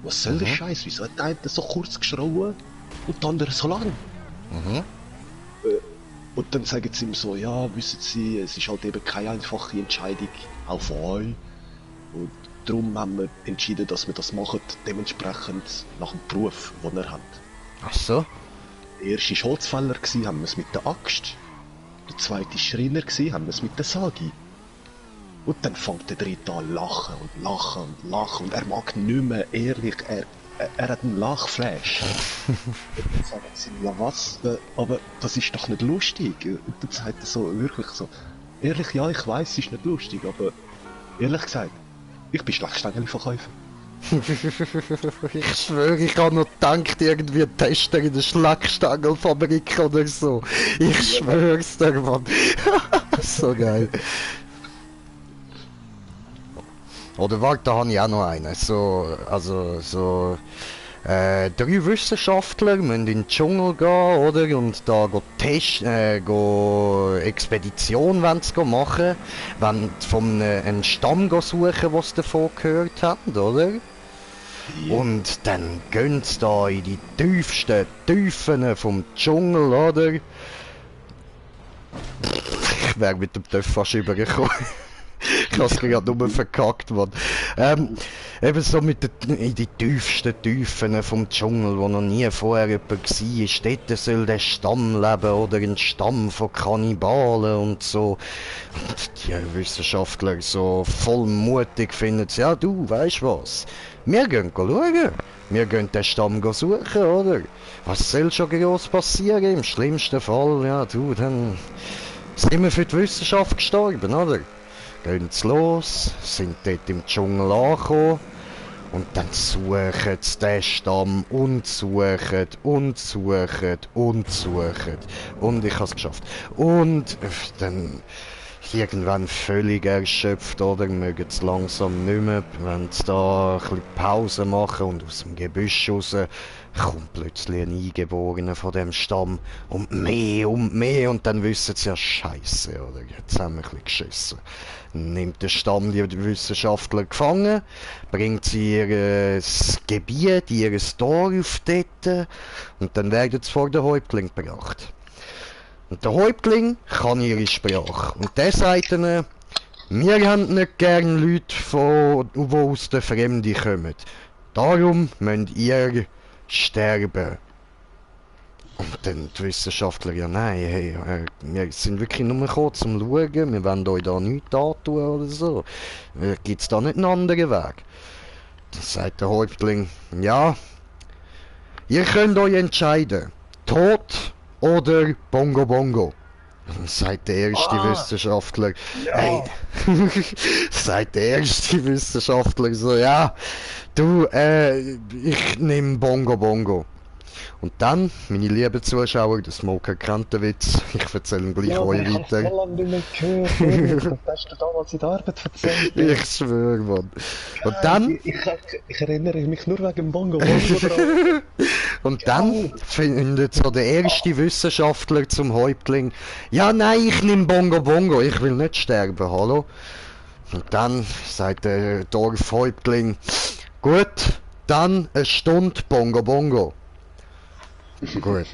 Was soll der Scheiß? Wieso hat der eine so kurz geschrauen und der andere so lang? Und dann sagen sie ihm so, ja, wissen Sie, es ist halt eben keine einfache Entscheidung, auch von euch. Und darum haben wir entschieden, dass wir das machen, dementsprechend nach dem Beruf, den wir haben. Ach so? Der erste war Holzfäller, haben wir es mit der Axt. Der zweite war Schreiner, haben wir es mit der Sagi. Und dann fängt der dritte an lachen und lachen und lachen und er mag nicht mehr, ehrlich, er hat einen Lachflash. Und dann sagen sie, ja was, aber das ist doch nicht lustig. Und dann sagt er so, wirklich so, ehrlich, ja, ich weiss, es ist nicht lustig, aber ehrlich gesagt, ich bin Schlagstängelverkäufer. Ich schwöre, ich habe noch gedacht, irgendwie ein Tester in der Schlagstangelfabrik oder so. Ich schwör's dir, Mann. So geil. Oder warte, da habe ich auch noch einen. Drei Wissenschaftler müssen in den Dschungel gehen, oder? Und da Expedition machen, wenn von einem Stamm suchen, was sie davon gehört haben, oder? Ja. Und dann gehen sie da in die tiefsten Tiefen vom Dschungel, oder? Ich wäre mit dem Töpf fast übergekommen. Ich hab's gerade nur verkackt, Mann. Eben so in die tiefsten Tiefen vom Dschungel, wo noch nie vorher jemand war. Dort soll der Stamm leben oder ein Stamm von Kannibalen und so. Und die Wissenschaftler so voll mutig finden, ja du, weißt was? Wir gehen schauen. Wir gehen den Stamm suchen, oder? Was soll schon groß passieren? Im schlimmsten Fall, ja du, dann sind wir für die Wissenschaft gestorben, oder? Gehen sie los, sind dort im Dschungel angekommen und dann suchen sie den Stamm und suchen und suchen und suchen. Und ich habe es geschafft. Und dann irgendwann völlig erschöpft, oder? Mögen sie langsam nicht mehr, wenn sie da ein bisschen Pause machen und aus dem Gebüsch raus kommt plötzlich ein Eingeborener von dem Stamm und mehr und dann wissen sie ja Scheiße, oder? Jetzt haben wir ein bisschen geschissen. Nimmt der Stamm die Wissenschaftler gefangen, bringt sie ihr Gebiet, ihr Dorf dort und dann werden sie vor den Häuptling gebracht. Und der Häuptling kann ihre Sprache und der sagt ihnen, wir haben nicht gern Leute, die aus der Fremde kommen. Darum müsst ihr sterben. Und dann die Wissenschaftler, ja nein, hey, wir sind wirklich nur gekommen zum Schauen, wir wollen euch da nichts antun oder so. Gibt's da nicht einen anderen Weg? Dann sagt der Häuptling, ja, ihr könnt euch entscheiden, Tod oder Bongo Bongo. Dann sagt der erste Wissenschaftler, ja. Hey, sagt der erste Wissenschaftler so, ja, du, ich nehm Bongo Bongo. Und dann, meine lieben Zuschauer, der Smoker kennt den Witz, ich erzähle ihn gleich euch Ich hab's so weiter. lange nicht mehr gehört. Das hast du damals in der Arbeit erzählt. Ich schwöre, Mann. Und dann, Ich erinnere mich nur wegen dem Bongo Bongo dran. und dann findet so der erste Wissenschaftler zum Häuptling, ja nein, ich nehm Bongo Bongo, ich will nicht sterben, hallo? Und dann sagt der Dorfhäuptling, gut, dann eine Stunde Bongo Bongo. Gut,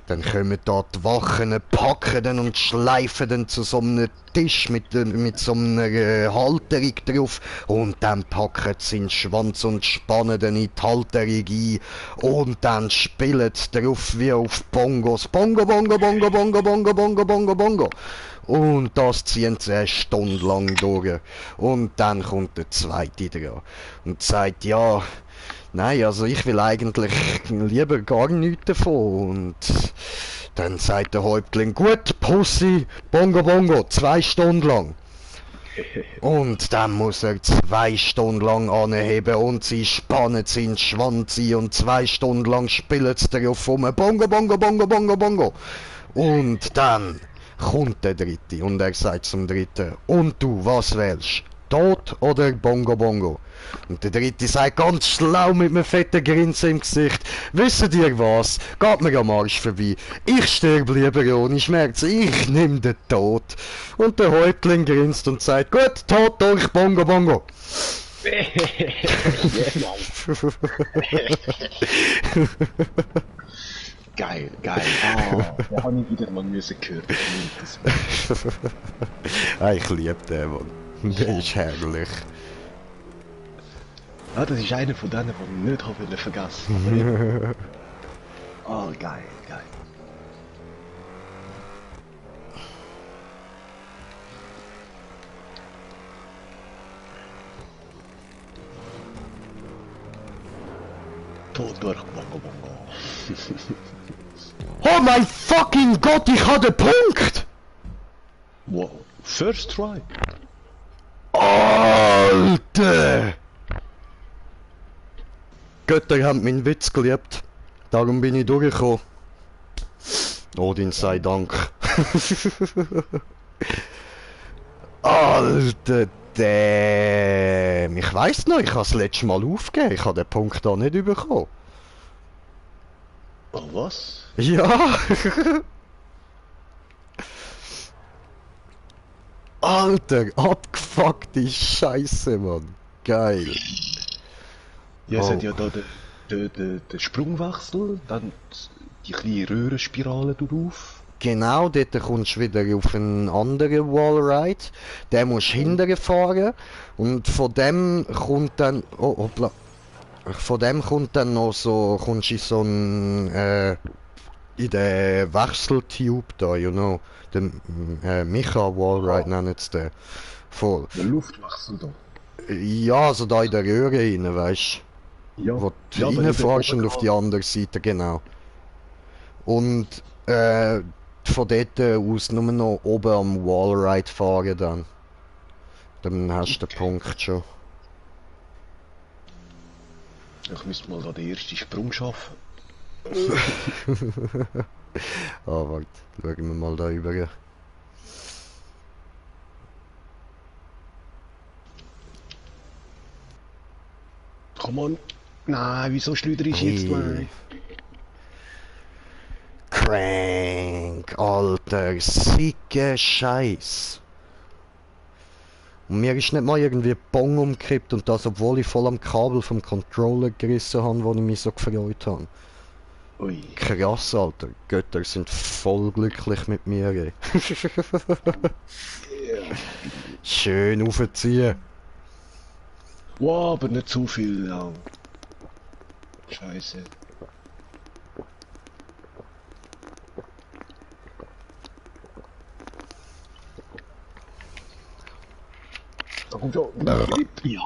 dann kommen da die Wachen, packen den und schleifen den zu so einem Tisch mit so einer Halterung drauf und dann packen sie den Schwanz und spannen den in die Halterung ein und dann spielen sie drauf wie auf Bongos. Bongo, Bongo, Bongo, Bongo, Bongo, Bongo, Bongo, Bongo. Und das ziehen sie eine Stunde lang durch. Und dann kommt der Zweite dran und sagt, ja, nein, also ich will eigentlich lieber gar nichts davon. Und dann sagt der Häuptling, gut, Pussy, Bongo Bongo, 2 Stunden lang. Und dann muss er 2 Stunden lang anheben und sie spannen seinen Schwanz ein und 2 Stunden lang spielen sie darauf rum. Bongo, Bongo, Bongo, Bongo, Bongo. Und dann kommt der Dritte und er sagt zum Dritten, und du, was wählst? Tod oder Bongo Bongo? Und der Dritte sagt ganz schlau mit einem fetten Grinsen im Gesicht, wisst ihr was, geht mir am Arsch vorbei, ich sterbe lieber ohne Schmerzen, ich nehm den Tod. Und der Häuptling grinst und sagt, gut, Tod durch Bongo Bongo. Geil, geil. Ah, da habe ich wieder mal müssen hören. Ich liebe den, Mann. Der ist herrlich. Ah, das ist einer von denen, die ich nicht habe vergessen. Ah, geil, geil. Tod durch Bongo Bongo. Oh mein fucking Gott, ich habe den Punkt! Wow. First try. Alter! Götter haben meinen Witz geliebt. Darum bin ich durchgekommen. Odin sei Dank. Alter, damn. Ich weiss noch, ich habe das letzte Mal aufgegeben. Ich habe den Punkt da nicht bekommen. Oh, was? Ja! Alter, abgefuckte Scheiße, Mann. Geil. Ja, es Oh. hat ja da den Sprungwechsel, dann die kleine Röhrenspirale drauf. Genau, dort kommst du wieder auf einen anderen Wallride. Den musst du hinterher fahren. Und von dem kommt dann... Oh, hoppla. Von dem kommt dann noch so... Kommst du in so ein... in den Wechseltube da, you know. Den Micha Wallride nennen sie den. Voll. Der Luftwechsel da. Ja, also da in der Röhre rein, weißt du. Ja, Wo du ja, aber reinfährst eben und auf die andere Seite, genau. Und von dort aus nur noch oben am Wallride fahren dann. Dann hast du den Punkt schon. Ich müsste mal da den ersten Sprung schaffen. Warte, schauen wir mal da über. Komm on. Nein, wieso schleudere ich jetzt mal? Crank, Alter, sicke Scheiß. Und mir ist nicht mal irgendwie Bong umgekippt und das, obwohl ich voll am Kabel vom Controller gerissen habe, wo ich mich so gefreut habe. Ui. Krass, Alter. Götter sind voll glücklich mit mir. Ey. Schön aufziehen. Wow, aber nicht zu viel. Ja. Scheiße. Da kommt schon. Ja.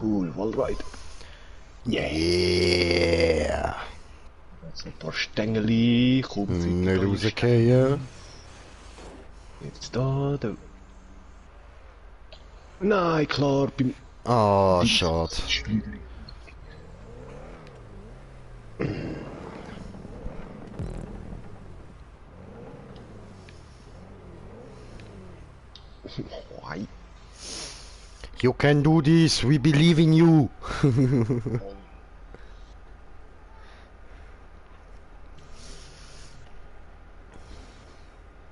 Cool, Wallride. Yeah. Jetzt ein paar Stängeli. Kommt Nicht rausgehen. Jetzt da. Nein, klar, beim... Ah, schade. Nein. You can do this, we believe in you.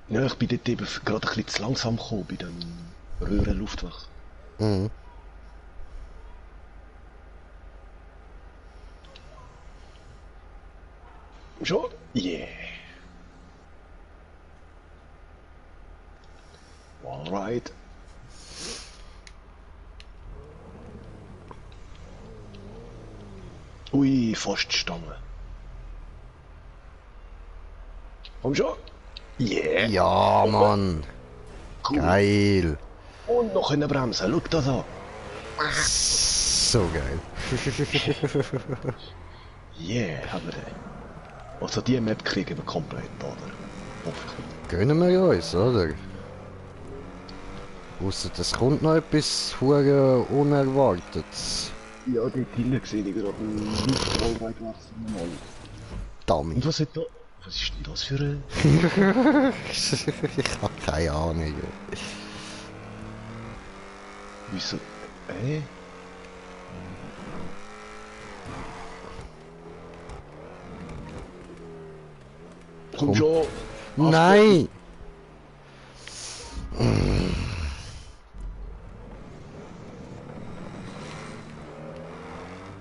Ja, ich bin dort eben gerade ein bisschen zu langsam gekommen bei dem Röhrenluftwachs. Mhm. Schon? Yeah. Alright. Ui, fast Stange. Komm schon. Yeah. Ja, Mann. Cool. Geil. Und noch eine Bremse, schau das an. So geil. Yeah, haben wir den. Also die Map kriegen wir komplett, oder? Hoffentlich. Gönnen wir uns, oder? Ausser es kommt noch etwas hure Unerwartetes. Ja, dort hinten sehe ich gerade einen Luftballweitwachsen. Dummy. Und was ist da? Was ist denn das für ein... Ich hab keine Ahnung. Wieso? Komm schon! Nein!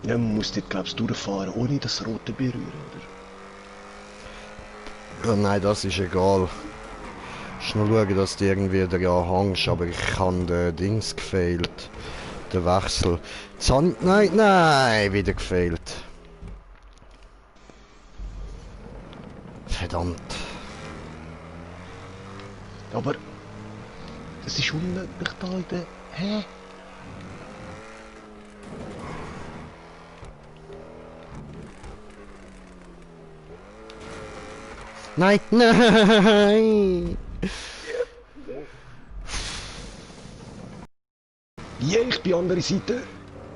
Ja, man muss dort, glaubst du, durchfahren, ohne das Rote berühren, oder? Oh nein, das ist egal. Ich muss nur schauen, dass du irgendwie daran hängst, aber ich habe den Dings gefehlt. Den Wechsel. Nein, nein, wieder gefehlt. Verdammt. Aber... Das ist unmöglich da in der... Hä? Nein, nein! Ja, ich bin andere Seite.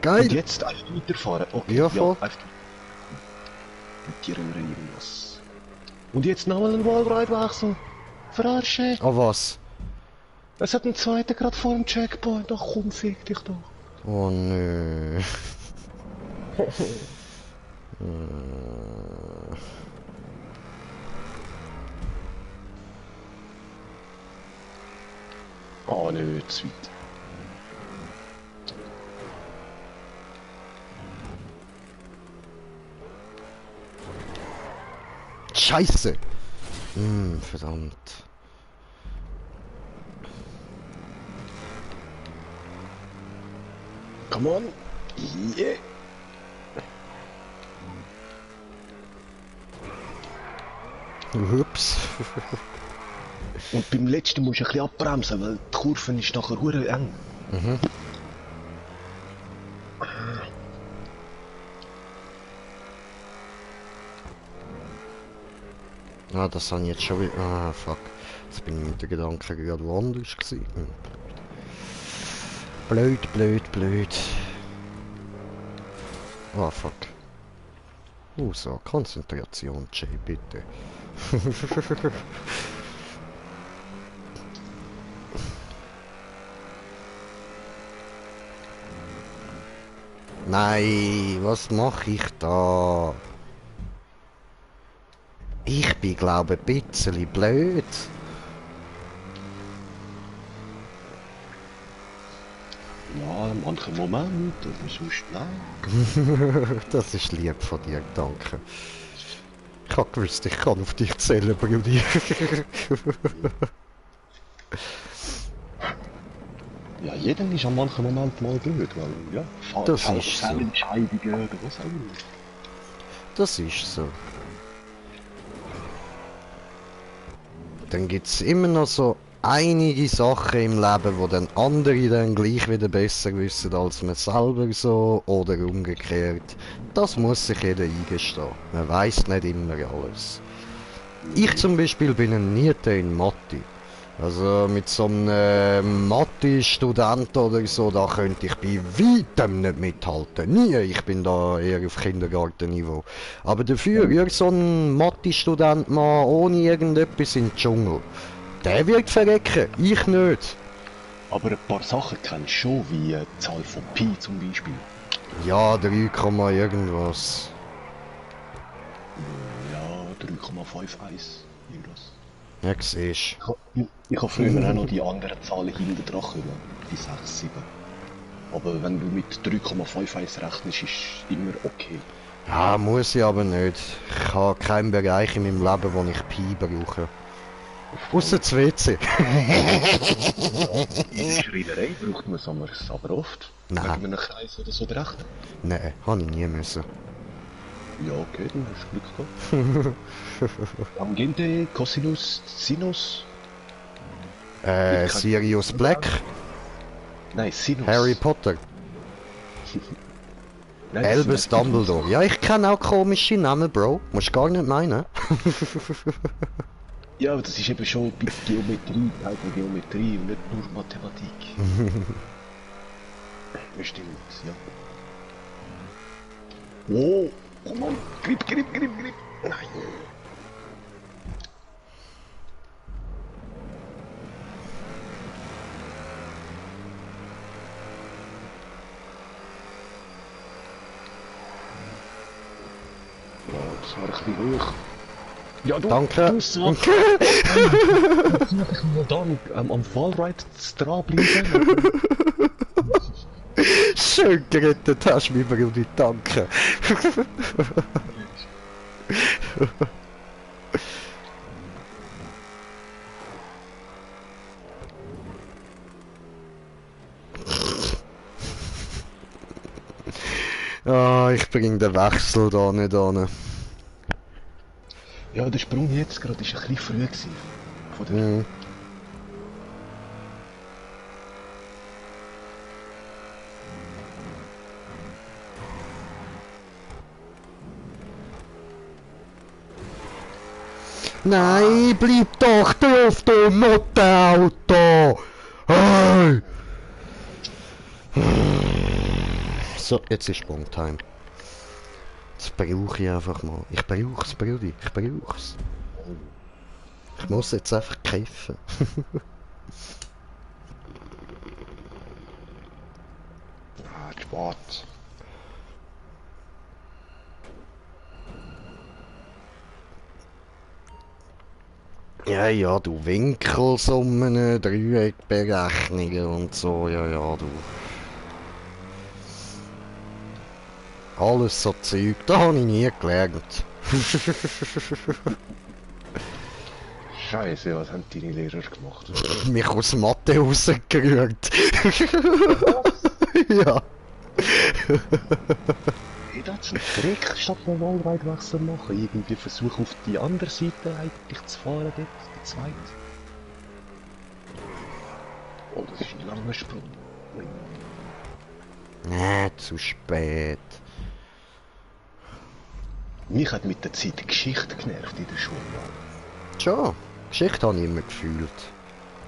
Geil! Und jetzt einfach weiterfahren. Okay, Ja, voll. einfach. Mit die Röhre irgendwas. Und jetzt nochmal einen Wallride-Wechsel. Verarsche. Oh was? Es hat einen zweiten gerade vor dem Checkpoint. Ach komm, fick dich doch. Oh nö. Oh nö, zu weit. Scheiße! Verdammt. Come on. Yeah. Ups. Und beim letzten musst du ein bisschen abbremsen, weil die Kurve ist nachher hure eng. Mhm. Ah, das habe ich jetzt schon wieder... Ah, fuck. Jetzt bin ich mit den Gedanken gerade woanders gewesen. Blöd, blöd, blöd. Ah, fuck. So, Konzentration, Jay, bitte. Nein, was mache ich da? Ich bin, glaube ich, ein bisschen blöd. Ja, in manchen Momenten, wieso nein? Das ist lieb von dir, danke. Ich habe gewusst, ich kann auf dich zählen, Brudi. Ja, jeder ist an manchen Momenten mal blöd, weil, ja, Das ist so. Entscheidungen oder was auch immer. Das ist so. Dann gibt es immer noch so einige Sachen im Leben, wo dann andere dann gleich wieder besser wissen als man selber so oder umgekehrt. Das muss sich jeder eingestehen. Man weiß nicht immer alles. Ich zum Beispiel bin ein Niete in Mathe. Also mit so einem Mathe-Student oder so, da könnte ich bei weitem nicht mithalten. Nie, ich bin da eher auf Kindergartenniveau. Aber dafür, irgend so ein Mathe-Student mal ohne irgendetwas in den Dschungel. Der wird verrecken, ich nicht. Aber ein paar Sachen kennst du schon, wie die Zahl von Pi zum Beispiel. Ja, 3, irgendwas. Ja, 3,51 irgendwas. Ja, siehst Ich habe früher auch noch die anderen Zahlen hinten dran können, die 6, 7. Aber wenn du mit 3,51 rechnest, ist immer okay. ja, muss ich aber nicht. Ich habe keinen Bereich in meinem Leben, wo ich Pi brauche. Ausser das WC. In der Schreinerei braucht man es aber oft. Nein. Wegen einem Kreis oder so berechnen. Nein, habe ich nie müssen. Ja, okay, dann hast du Glück gehabt. Tangente, Cosinus, Sinus? Sirius Black, Nein, Sinus. Harry Potter, Nein, das Albus sind einfach Dumbledore. Ja, ich kenne auch komische Namen, Bro. Musst gar nicht meinen. Ja, aber das ist eben schon bei Geometrie, Teil von Geometrie und nicht nur Mathematik. Das stimmt, ja. Oh, komm on, grip. Nein. Ja, das war ein bisschen hoch. Ja, du, Danke. Du sagst, ich mir dann am Fallride dranbleiben. Schön gerettet hast du mich, Brudi. Danke. Ah, ich bring den Wechsel da nicht an. Ja, der Sprung jetzt gerade ist ein bisschen früh gewesen. Von der Nein, bleib doch drauf, du Mottenauto! Hey! So, jetzt ist Sprungtime. Das brauche ich einfach mal. Ich brauch's, Brudi. Ich brauch's. Ich muss jetzt einfach kiffen. Sport. Ja, du Winkelsummen, Dreieckberechnungen und so, ja, du. Alles so Zeug, da habe ich nie gelernt. Scheiße, was haben deine Lehrer gemacht? Mich aus Mathe rausgerührt. Ja. Hey, da hat's einen Trick, statt einen Wallweitwechsel machen. Irgendwie versuchen auf die andere Seite eigentlich zu fahren, dort, die zweite. Oh, das ist ein langer Sprung. Zu spät. Mich hat mit der Zeit die Geschichte genervt in der Schule. Schon. Geschichte habe ich immer gefühlt.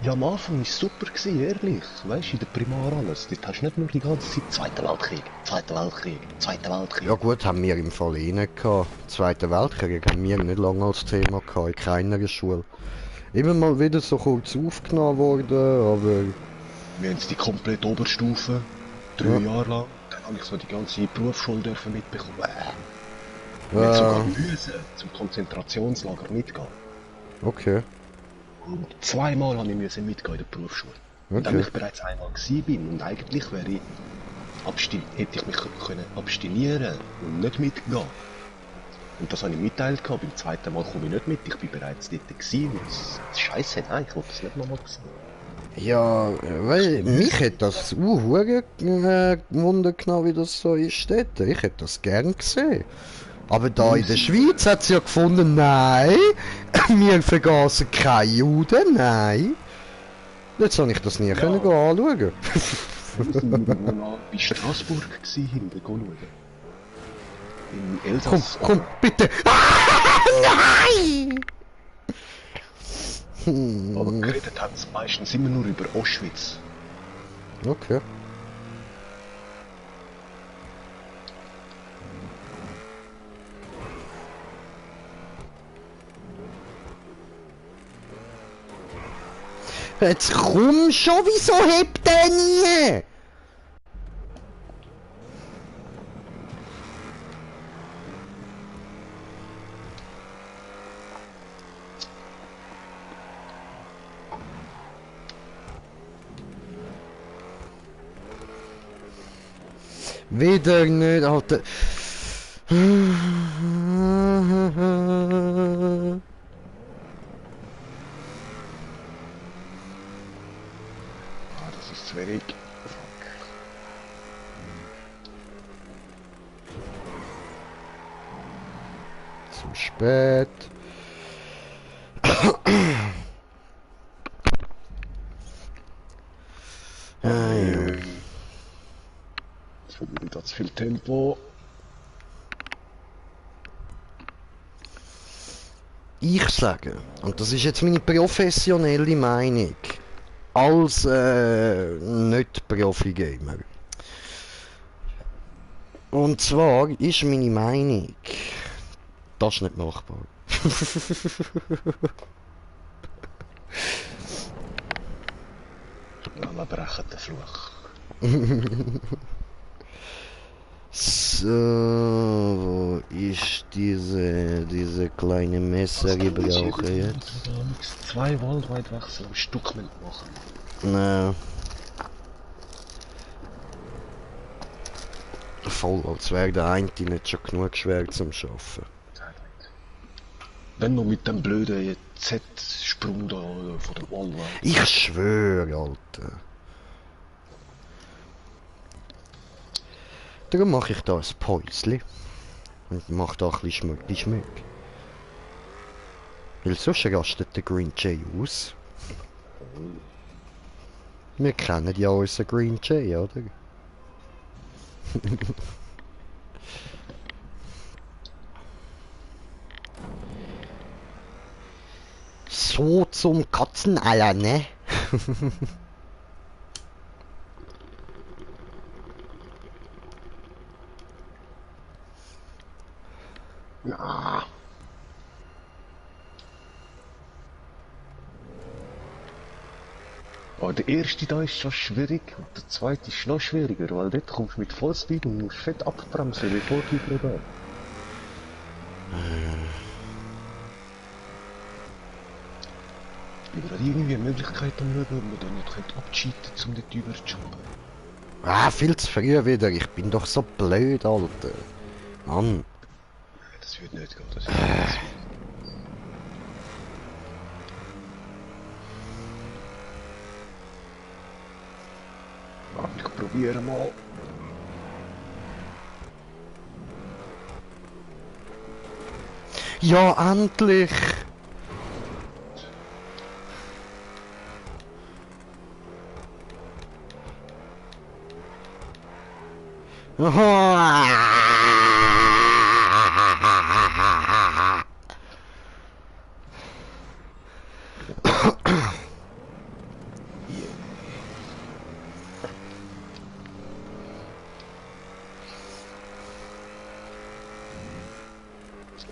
Ja, am Anfang war es super, ehrlich. Weißt du, in der Primar alles. Dort hast du nicht nur die ganze Zeit Zweiter Weltkrieg, Zweiter Weltkrieg, Zweiter Weltkrieg. Ja gut, haben wir im Fall eh nicht gehabt. Zweiter Weltkrieg haben wir nicht lange als Thema gehabt, in keiner Schule. Immer mal wieder so kurz aufgenommen worden, aber... Wir haben die komplette Oberstufe, 3 Jahre lang. Dann habe ich so die ganze Berufsschule dürfen mitbekommen. Wir haben sogar müssen zum Konzentrationslager mitgehen. Okay. Und 2-mal habe ich müssen mitgehen in der Berufsschule. Und dann ich bereits einmal gewesen bin und eigentlich wäre ich hätte ich mich können abstinieren und nicht mitgehen. Und das habe ich mitteilt gehabt. Beim zweiten Mal komme ich nicht mit. Ich bin bereits dort gewesen. Scheiße, nein, ich wollte das nicht nochmal sehen. Ja, weil mich hätte das Wunder genommen, wie das so ist dort. Ich hätte das gern gesehen. Aber da in der Schweiz hat sie ja gefunden, nein, wir vergaßen keine Juden, nein. Jetzt habe ich das nie können anschauen. Wir waren bei Straßburg hinten schauen. Im Elsass. Komm, bitte! Nein! Aber geredet hat es meistens immer nur über Auschwitz. Okay. Jetzt komm schon, wieso hebt der nie? Wieder nicht, Alter. Ah, das ist zu wenig. Zu spät. Jetzt verliere ich da zu viel Tempo. Ich sage, und das ist jetzt meine professionelle Meinung, als Nicht-Profi-Gamer. Und zwar ist meine Meinung, das ist nicht machbar. Ja, wir brechen den Fluch. So, wo ist diese kleine Messer, die brauche ich jetzt? 2 Worldwide-Wechsel am Stück machen. Nein. Voll, als wäre der eine nicht schon genug schwer zum Schaffen. Wenn noch mit dem blöden Z-Sprung da von der Worldwide. Ich schwöre, Alter. Darum mache ich da ein Päuschen. Und mache da ein bisschen Schmuck. Weil sonst rastet der Green Jay aus. Wir kennen ja unseren Green Jay, oder? So zum Kotzen aller, ne? Ja. Oh, der erste da ist schon schwierig und der zweite ist noch schwieriger, weil dort kommst du mit Vollspeed und musst fett abbremsen, bevor du drüber. Ich habe irgendwie eine Möglichkeit am schauen, ob man da nicht abcheaten könnte, um dort drüber zu jumpen. Ah, viel zu früh wieder. Ich bin doch so blöd, Alter. Mann. Das wird nicht gehen, das wird nicht gehen. Ich probiere mal. Ja, endlich!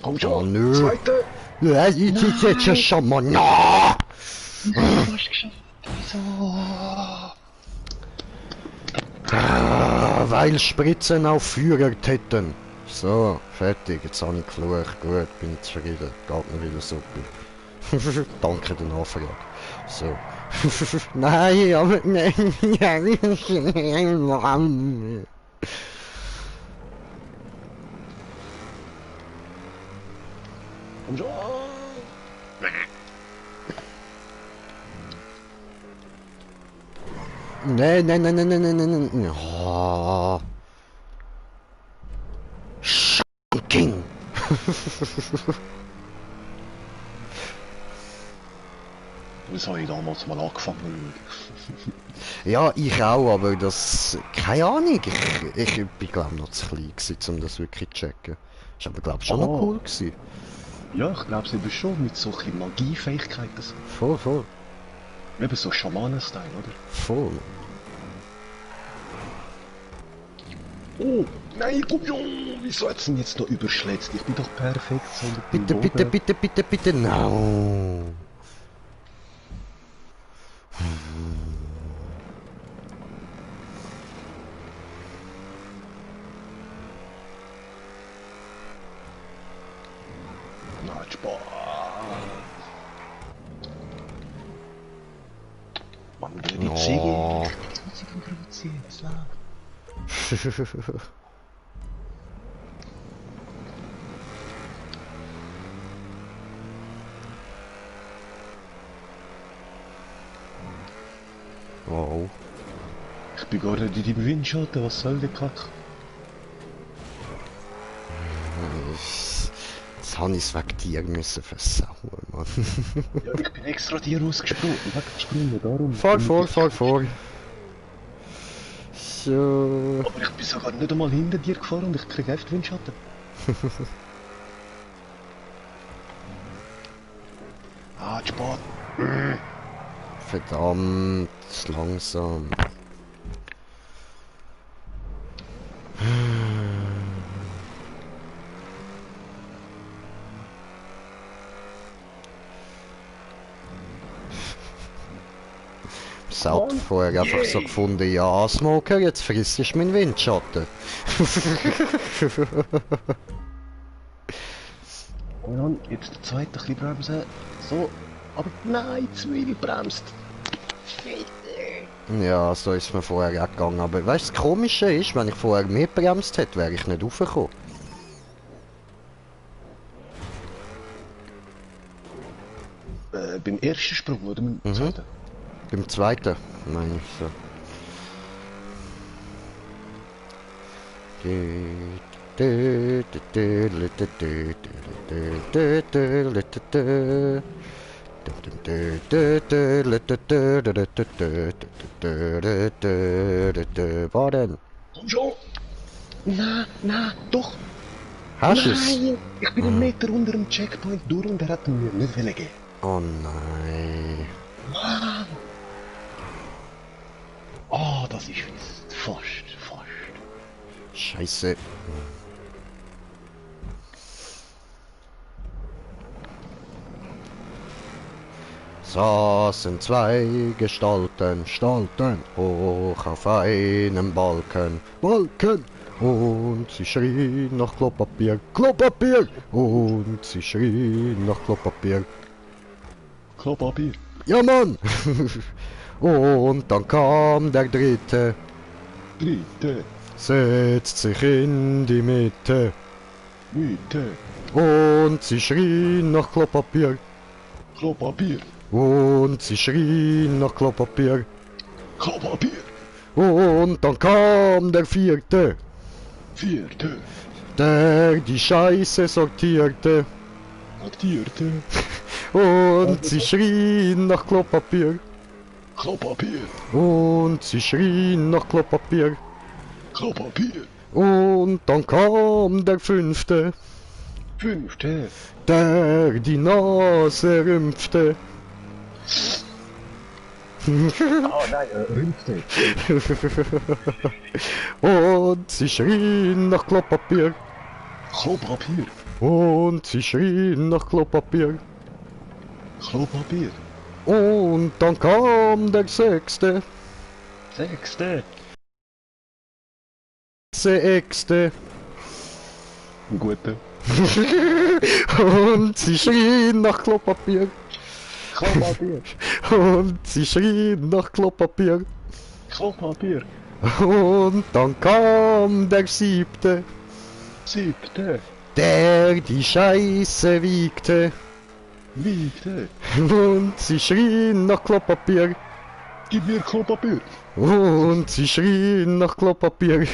Komm schon, Oh, nö. zweite! Ja, ich ist jetzt schon mal. No! Du hast geschafft. Wieso? Weil Spritzen auf Führer hätten. So, fertig. Jetzt habe ich geflucht. Gut, bin zufrieden. Geht mir wieder super. Danke der Nachfrage. So. Nein, aber nein. Komm schon! Nein, nein, nein, nein, nein, nein, nein, nein. Oh. King. Das habe ich damals mal angefangen. Ja, ich auch, aber das... Keine Ahnung. Ich bin glaube noch zu klein gewesen, um das wirklich zu checken. Ist aber glaube schon noch cool gewesen. Ja, ich glaube es eben schon, mit solchen Magiefähigkeiten. So. Voll, voll. Eben so Schamanen-Style, oder? Voll. Oh, nein, komm schon! Wieso hat's ihn jetzt noch überschlägt? Ich bin doch perfekt, so Bitte, bitte, bitte, bitte, bitte, no. Na, Spaß. Mann, du die Ziege. Oh. Die Ziege provozieren, was läuft? Oh. Ich bin gar nicht in deinem Windschatten, was soll der Kack? Jetzt habe ich es wegen dir müssen versauen, Mann. Ja, ich bin extra dir weggesprungen, darum. Fahr vor. So. Aber ich bin sogar nicht einmal hinter dir gefahren und ich krieg echt Windschatten. Ah, spät. Verdammt langsam. Das Auto vorher einfach so gefunden, ja, Smoker, jetzt friss ich meinen Windschatten. Und dann jetzt der zweite, ein bisschen bremsen. So. Aber nein, zu wenig bremst. Ja, so ist mir vorher auch gegangen. Aber weißt du, das Komische ist, wenn ich vorher mehr bremst hätte, wäre ich nicht raufgekommen. Beim ersten Sprung oder beim zweiten? Beim zweiten, meine ich so. Was denn? Komm schon! Nein, doch! Hast du es? Nein! Ich bin einen Meter unter dem Checkpoint durch und er hat ihn mir nicht geben. Oh nein. Mann! Oh, das ist fast. Scheiße. Saßen zwei Gestalten hoch auf einem Balken, und sie schrien nach Klopapier, und sie schrien nach Klopapier. Klopapier. Ja, Mann! Und dann kam der dritte, setzt sich in die Mitte, und sie schrien nach Klopapier. Klopapier. Und sie schrien nach Klopapier. Klopapier. Und dann kam der vierte, der die Scheiße sortierte. Und sie schrien nach Klopapier. Klopapier. Und sie schrien nach Klopapier. Klopapier. Und dann kam der fünfte, der die Nase rümpfte. Oh nein, Rümpfte. Und sie schrien nach Klopapier. Klopapier. Und sie schrien nach Klopapier. Klopapier. Und dann kam der sechste, Gute. und sie schrien nach Klopapier. Klopapier. Und sie schrien nach Klopapier. Klopapier. Und dann kam der siebte, der die Scheiße wiegte. Und sie schrien nach Klopapier. Gib mir Klopapier. Und sie schrien nach Klopapier.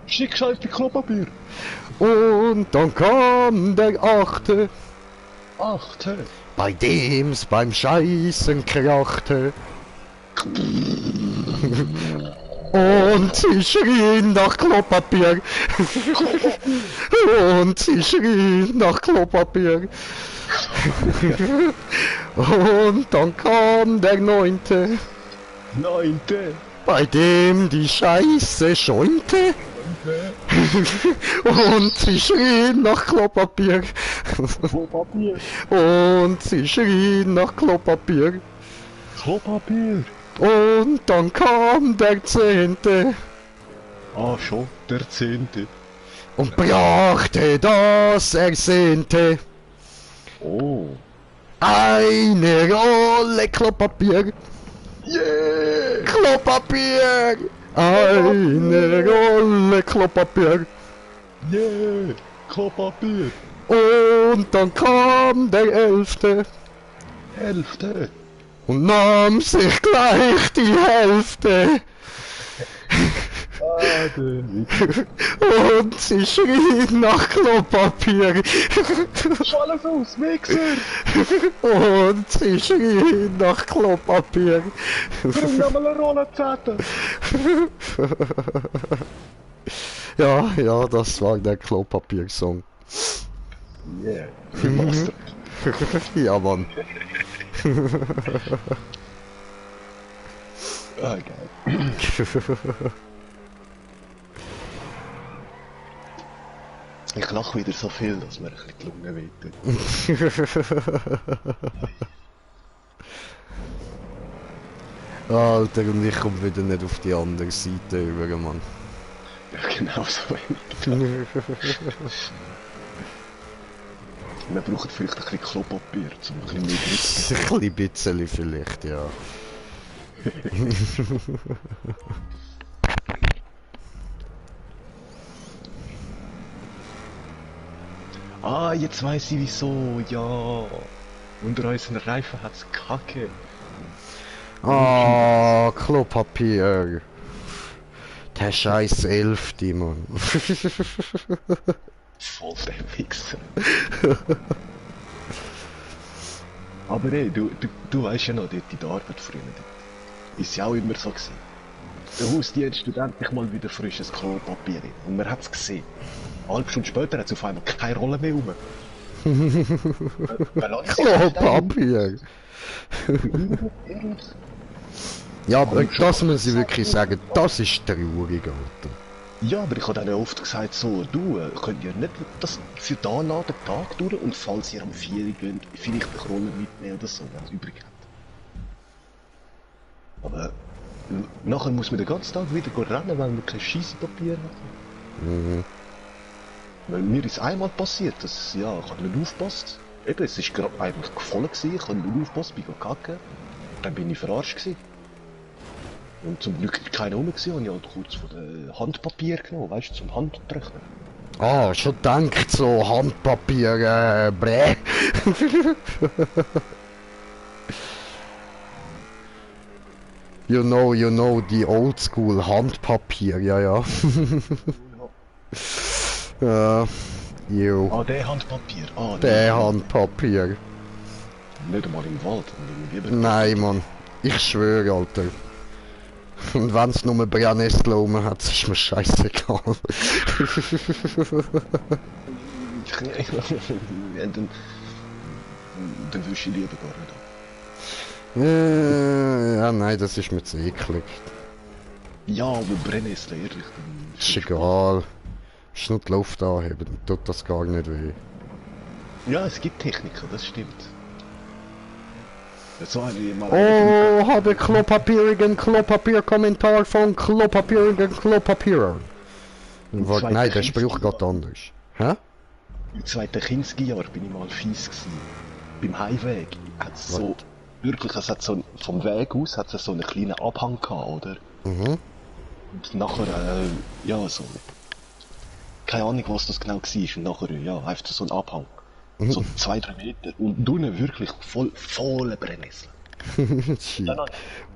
Schick Scheiße Klopapier. Und dann kam der achte, bei dem's beim Scheißen krachte. Und sie schrien nach Klopapier. Und sie schrien nach Klopapier. Und dann kam der neunte, bei dem die Scheiße schäumte. Und sie schrien nach Klopapier. Klopapier. Und sie schrien nach Klopapier. Klopapier. Und dann kam der 10. Ah, schon der 10. Und brachte das Ersehnte. Oh. Eine Rolle Klopapier. Yeah! Klopapier. Eine Rolle Klopapier. Yeah! Klopapier! Und dann kam der 11. Hälfte! Und nahm sich gleich die Hälfte. Ah, der Wichser. Und sie schrie nach Klopapier. Schau alles aus, Wichser! Und sie schrie nach Klopapier. Bring mir mal eine Rollenzettel! Ja, ja, das war der Klopapier-Song. Yeah! Master. Ja, Mann. Ah, geil. Ich lache wieder so viel, dass mir ein bisschen die Lunge wehtut. Alter, und ich komme wieder nicht auf die andere Seite über, Mann. Ja, genau so wenig. Wir brauchen vielleicht ein bisschen Klopapier, um ein bisschen mehr Grip Ein bisschen vielleicht, ja. Ah, jetzt weiss ich wieso, ja. Unter unseren Reifen hat's Kacke. Ah, Klopapier. Der scheiß 11. Mann. Voll der Wichser. Aber ey, du weißt ja noch, dort in der Arbeit früher, ist ja auch immer so gewesen. Der Hausdienst tut endlich mal wieder frisches Klopapier rein. Und man hat's gesehen. Eine halbe Stunde später hat's auf einmal keine Rolle mehr rum. Klopapier. Ehrlich? Ja, aber das muss ich wirklich sagen, das ist traurig, Alter. Ja, aber ich habe dann oft gesagt, so, du, könnt ihr nicht das für da den Tag durch und falls ihr am 4 Uhr geht, vielleicht eine Rolle mitnehmen oder so, wenn es übrig hat. Aber nachher muss man den ganzen Tag wieder rennen, weil man kein Scheisspapier hat. Mhm. Weil mir ist einmal passiert, dass, ja, ich habe nicht aufgepasst. Eben, es ist gerade eigentlich voll gewesen, ich habe nicht aufgepasst, bin kacken. Dann bin ich verarscht gewesen. Und zum Glück keiner rum gewesen, und ich halt kurz von der Handpapier genommen, weißt du, zum Handtrocknen. Ah, schon denkt so Handpapier, bläh. You know, die oldschool Handpapier, ja, ja. Ja, jo. Ah, der Handpapier. Ah, Der Handpapier. Nicht einmal im Wald. Nein, Mann. Ich schwöre, Alter. Und wenn's nur Brennnessel rum hat, ist mir scheißegal. Dann wüsste ich lieber gar nicht. Ja, nein, das ist mir zu eklig. Ja, aber Brennnessel, ehrlich. Ist egal. Ist nur die Luft anheben, dann tut das gar nicht weh. Ja, es gibt Techniken, das stimmt. So eine mal. Oh, habe klopapierigen Klopapier-Kommentar von klopapierigen Klopapier. Nein, der Spruch geht anders. Hä? Im zweiten Kinski-Jahr bin ich mal fies gewesen. Beim Heimweg hat's so, wirklich, es hat so, vom Weg aus hat es so einen kleinen Abhang gehabt, oder? Mhm. Und nachher, ja, so, keine Ahnung, was das genau war, und nachher, ja, einfach so ein Abhang. So 2-3 Meter, und drinnen wirklich volle Brennnessel.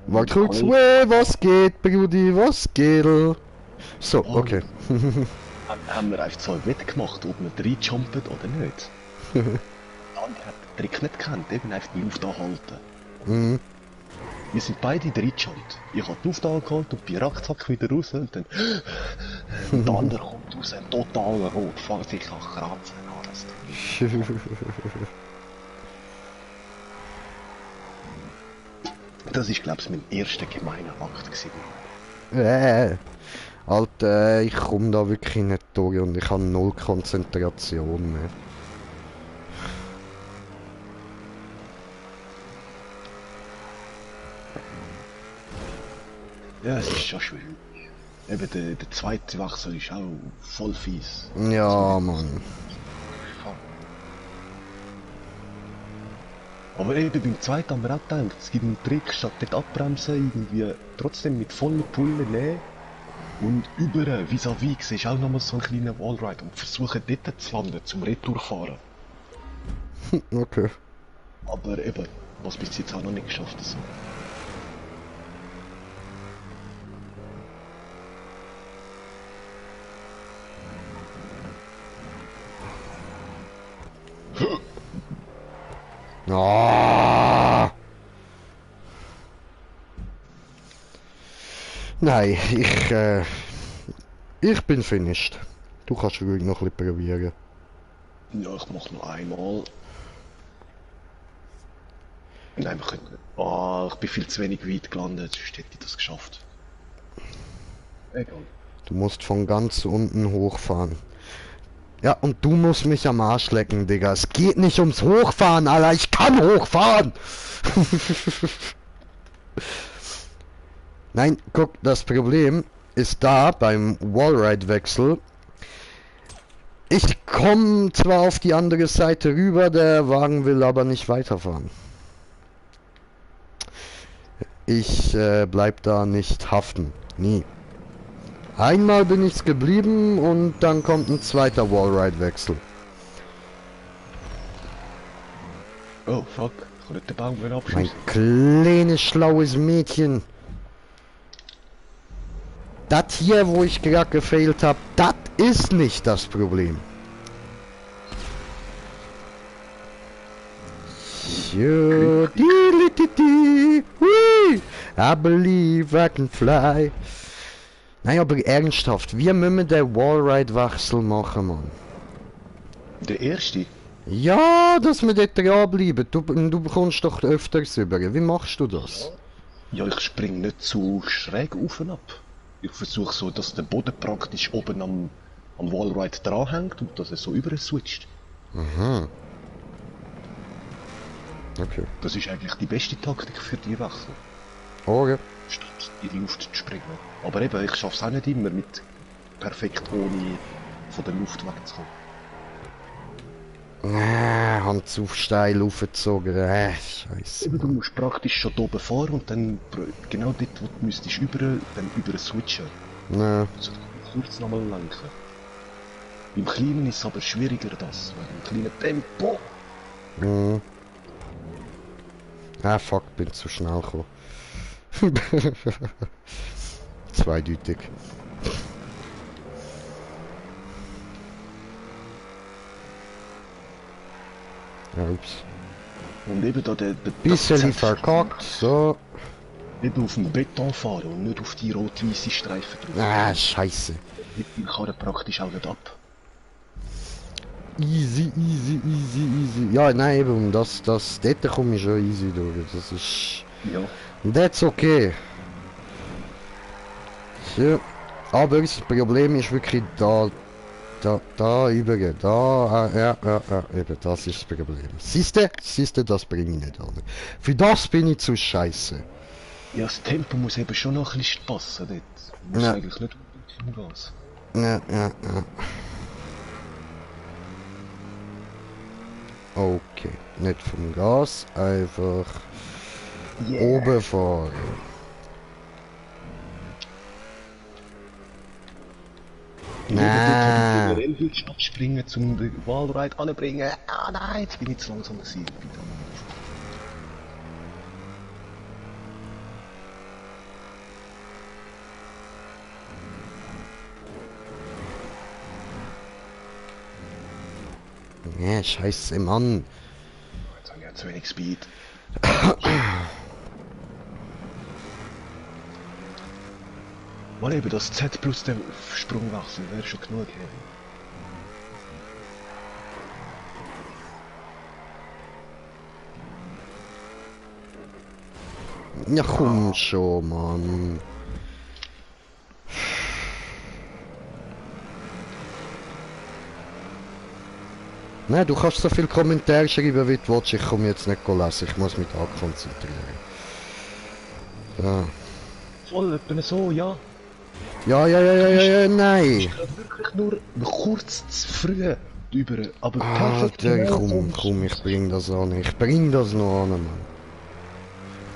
Warte kurz, was geht, Brudi, was geht? So, okay. Haben wir einfach so ein Wett gemacht, ob wir reinjumpen oder nicht. Der andere hat den Trick nicht gekannt, eben einfach die Luft anhalten. Mhm. Wir sind beide reingejumpt. Ich habe die Luft angehalten und bin rackzack wieder raus und dann... Und der andere kommt raus, total rot, fängt sich an kratzen, alles. Das ist, glaube ich, mein erster gemeiner Akt gewesen. Alter, ich komme da wirklich nicht durch und ich habe null Konzentration mehr. Ja, es ist schon schwierig. Eben der zweite Wechsel ist auch voll fies. Ja, Mann. Aber eben beim zweiten haben wir auch gedacht, es gibt einen Trick, statt dort abbremsen, irgendwie trotzdem mit voller Pulle nehmen und über vis-à-vis siehst du auch nochmal so einen kleinen Wallride und versuchen dort zu landen, zum Retourfahren. Okay. Aber eben, was bis jetzt auch noch nicht geschafft ist. Ah! Nein, ich bin finished. Du kannst ruhig noch ein bisschen probieren. Ja, ich mach noch einmal. Nein, wir können nicht. Ah, ich bin viel zu wenig weit gelandet, sonst hätte ich das geschafft. Egal. Du musst von ganz unten hochfahren. Ja, und du musst mich am Arsch lecken, Digga. Es geht nicht ums Hochfahren, Alter. Ich kann hochfahren! Nein, guck, das Problem ist da beim Wallride-Wechsel. Ich komme zwar auf die andere Seite rüber, der Wagen will aber nicht weiterfahren. Ich bleib da nicht haften. Nie. Einmal bin ich's geblieben und dann kommt ein zweiter Wallride-Wechsel. Oh, fuck. Ich kann nicht den Baum wieder Mein abschießen. kleines, schlaues Mädchen. Das hier, wo ich gerade gefailt habe, das ist nicht das Problem. I believe I can fly. Nein, aber ernsthaft, wie müssen wir den Wallride-Wechsel machen, Mann? Der erste? Ja, dass wir dort dranbleiben. Du bekommst doch öfters über. Wie machst du das? Ja, ich spring nicht zu schräg auf und ab. Ich versuche so, dass der Boden praktisch oben am Wallride dranhängt und dass er so über switcht. Aha. Okay. Das ist eigentlich die beste Taktik für die Wechsel. Okay. Statt in die Luft zu springen. Aber eben, ich schaffe es auch nicht immer mit perfekt ohne von der Luft wegzukommen. Hand zu steil aufgezogen. Scheiße. Eben, du musst praktisch schon da oben fahren und dann genau dort, wo du müsstest dann über switchen. Ja. Also kurz nochmal lenken. Beim Kleinen ist es aber schwieriger das, weil im kleinen Tempo. Mhm. Ah fuck, bin zu schnell gekommen. Zweideutig. Ja, ups. Und eben da der Bisschen verkackt, so. Eben auf dem Beton fahren und nicht auf die rot-weiße Streifen drauf. Ah, scheiße. Ich kann praktisch auch nicht ab. Easy, easy, easy, easy. Ja, nein, eben, dort komme ich schon easy durch. Das ist... Ja. That's okay. So. Aber das Problem ist wirklich da übrigens, ja, eben, das ist das Problem. Siehste, das bringe ich nicht an. Für das bin ich zu scheiße. Ja, das Tempo muss eben schon noch ein bisschen passen dort. Du musst eigentlich nicht unbedingt vom Gas. Ja. Okay, nicht vom Gas, einfach oben fahren. Nein! Wenn du abspringen zum Wallride anbringen. Ah nein, jetzt bin ich zu langsam gewesen. Ja, scheiße, Mann. Jetzt habe ich ja zu wenig Speed. Mal eben das Z plus der Sprungwechsel wäre schon genug. Ja, komm schon, Mann. Nein, du kannst so viel Kommentare schreiben, wie du willst. Ich komme jetzt nicht lesen. Ich muss mich da konzentrieren. Ja. voll, etwa so, ja. Nein! Ich gerade wirklich nur kurz zu früh über, aber perfekt Alter, genau komm, ich bring das an. Ich bring das noch an, Mann.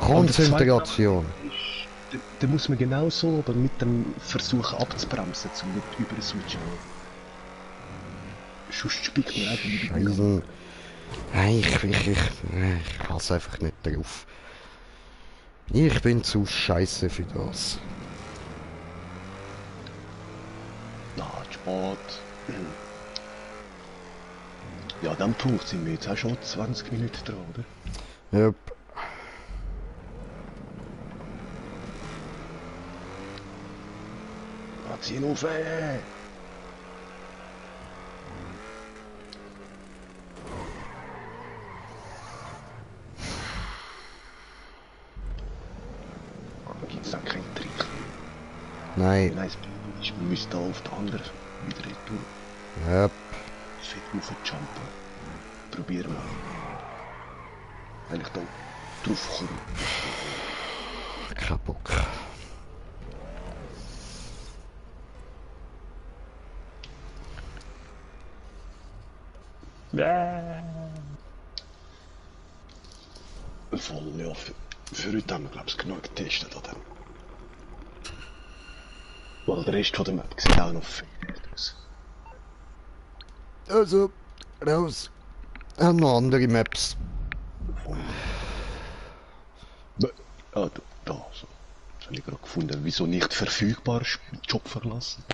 Und der zweite Konzentration. ist, da muss man genau so, aber mit dem Versuch abzubremsen, um nicht über switchen. Sonst spickt man einfach nicht über. Scheiße. Nein, ich passe einfach nicht drauf. Ich bin zu scheiße für das. Na, Sport. Ja, an dem Punkt sind wir jetzt auch schon 20 Minuten dran, oder? Jupp. Zieh ihn auf! Gibt's da keinen Trick? Nein. Nein, das Problem ist, wir müssen da auf der anderen wieder retour. Jupp. Fett raufjumpen. Probieren wir. Wenn ich da drauf komme. Kein Bock. Voll, ja. Für heute haben wir, glaube ich, genug getestet, oder? Weil der Rest von der Map sieht auch noch viel aus. Also, raus. Haben noch andere Maps. Ah, da, so. Das habe ich gerade gefunden. Wieso nicht verfügbar? Job verlassen.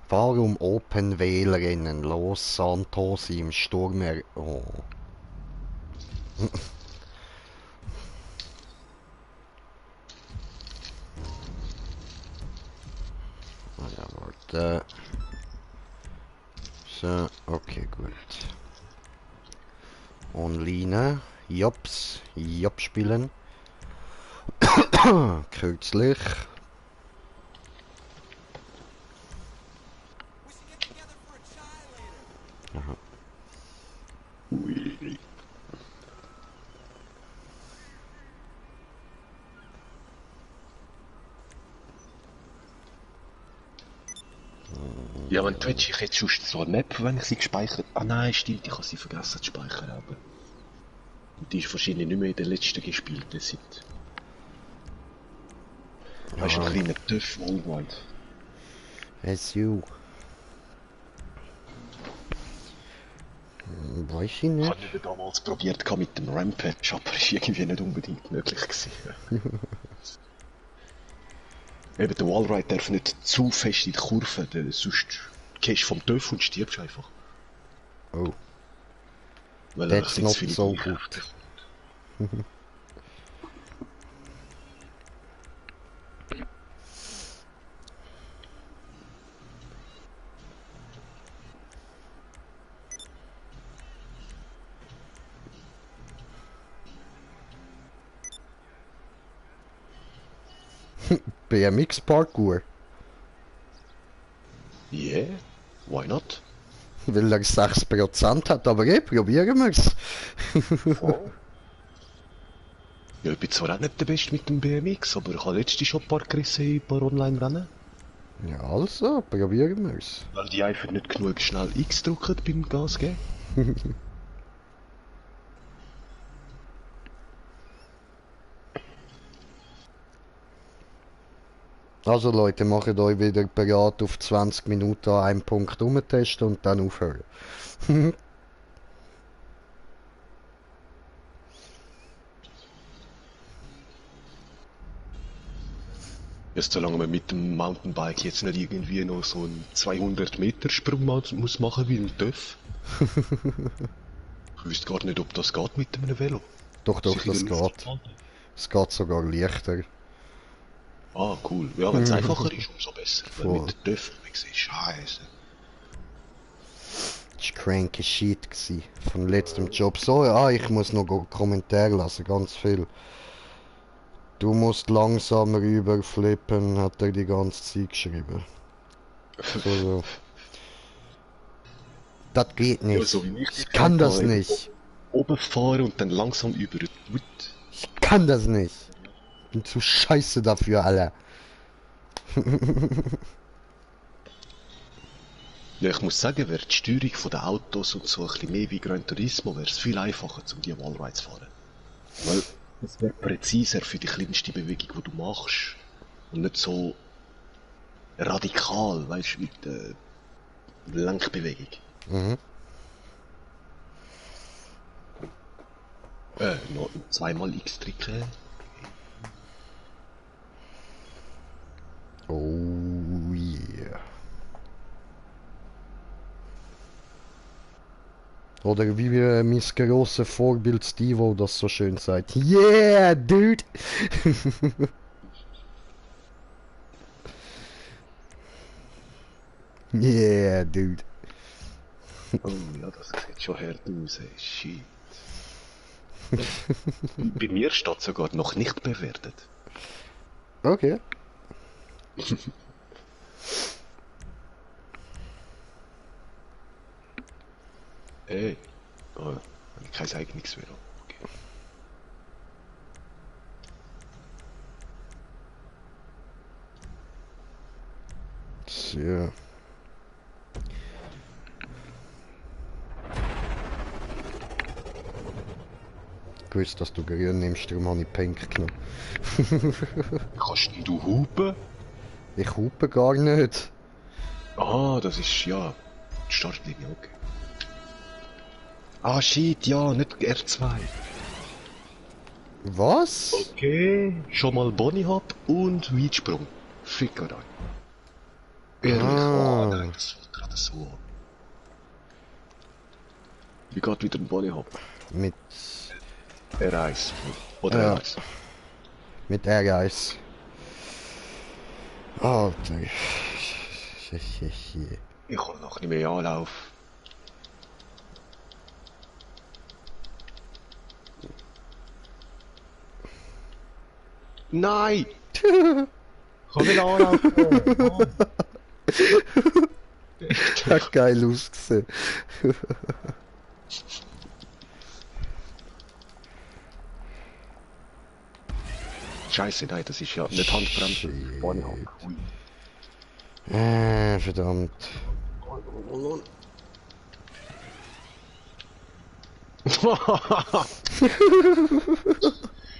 Warum Open Wählerinnen? Los Santos im Sturm. Oh. Ja, warte. So, okay, gut. Online. Jops. Job spielen. Kürzlich. Aha. Ui. Ja, wenn Twitch ich jetzt schon so eine Map, wenn ich sie gespeichert... Ah nein, stimmt, ich habe sie vergessen zu speichern, aber... Und die ist wahrscheinlich nicht mehr in der letzten gespielten Zeit. Ja. Weißt du, ein kleiner Töff worldwide. As you. Weiß ich Ich nicht. habe nicht damals probiert mit dem Rampage, aber ist irgendwie nicht unbedingt möglich gewesen. Eben, der Wallride darf nicht zu fest in die Kurve, sonst gehst du vom Töff und stirbst einfach. Oh. Weil That's er not zu viele so Kräfte good. BMX Parkour. Yeah, why not? Weil er 6% hat, aber probieren wir's. Ja, ich bin zwar auch nicht der Beste mit dem BMX, aber ich habe letztens schon ein paar gerissen in ein paar Online-Rennen. Ja, also, probieren wir es. Weil die einfach nicht genug schnell X drücken beim Gas geben. Also Leute, macht euch wieder bereit auf 20 Minuten an einem Punkt rumtesten und dann aufhören. Erst solange man mit dem Mountainbike jetzt nicht irgendwie noch so einen 200-Meter-Sprung muss machen wie ein TÜV. Ich wüsste gar nicht, ob das geht mit einem Velo. Doch, doch, Sich in das der Luft geht. halten. Es geht sogar leichter. Ah, cool. Ja, wenn es einfacher ist, umso besser. Weil Voll. mit der TÜV ist scheiße. Das war cranky Shit gsi von letztem Job. So, ja, ich muss noch Kommentare lassen, ganz viel. Du musst langsamer rüberflippen, hat er die ganze Zeit geschrieben. So. Das geht nicht. Ja, so wie Ich kann das nicht. Oben fahren und dann langsam über. Ich kann das nicht. Ich bin zu scheiße dafür, Alter. Ja, ich muss sagen, wäre die Steuerung der Autos und so ein bisschen mehr wie Gran Turismo, wäre es viel einfacher, um die Wallrides zu fahren. Weil es wäre präziser für die kleinste Bewegung, die du machst. Und nicht so radikal, weißt du, mit der Lenkbewegung. Mhm. Noch zweimal X drücken. Oh yeah. Oder wie mein grosses Vorbild Stevo das so schön sagt. Yeah, dude! Yeah, dude. Oh ja, das sieht schon hart aus, ey. Shit. Bei mir steht sogar noch nicht bewertet. Okay. Ey. Oh, kein eigenes Velo. Okay. So. Ich wusste, dass du grün nimmst, darum habe ich pink genommen. Kannst du hupen? Ich hupe gar nicht. Ah, das ist ja die Startlinie, okay. Ah, shit, ja, nicht R2. Was? Okay, schon mal Bunny Hop und Weitsprung. Ficker rein. Ehrlich, Ah. oh nein, das fällt gerade so an. Wie geht wieder ein Bunny Hop? Mit... R1. Oder Ja. R1. Mit R1. Alter. Ich habe noch nicht mehr Anlauf. Nein! Ich habe wieder Anlauf. Das hat geil ausgesehen. Scheiße, nein, das ist ja nicht Handbremse. Bunny Hop. Ui. Verdammt.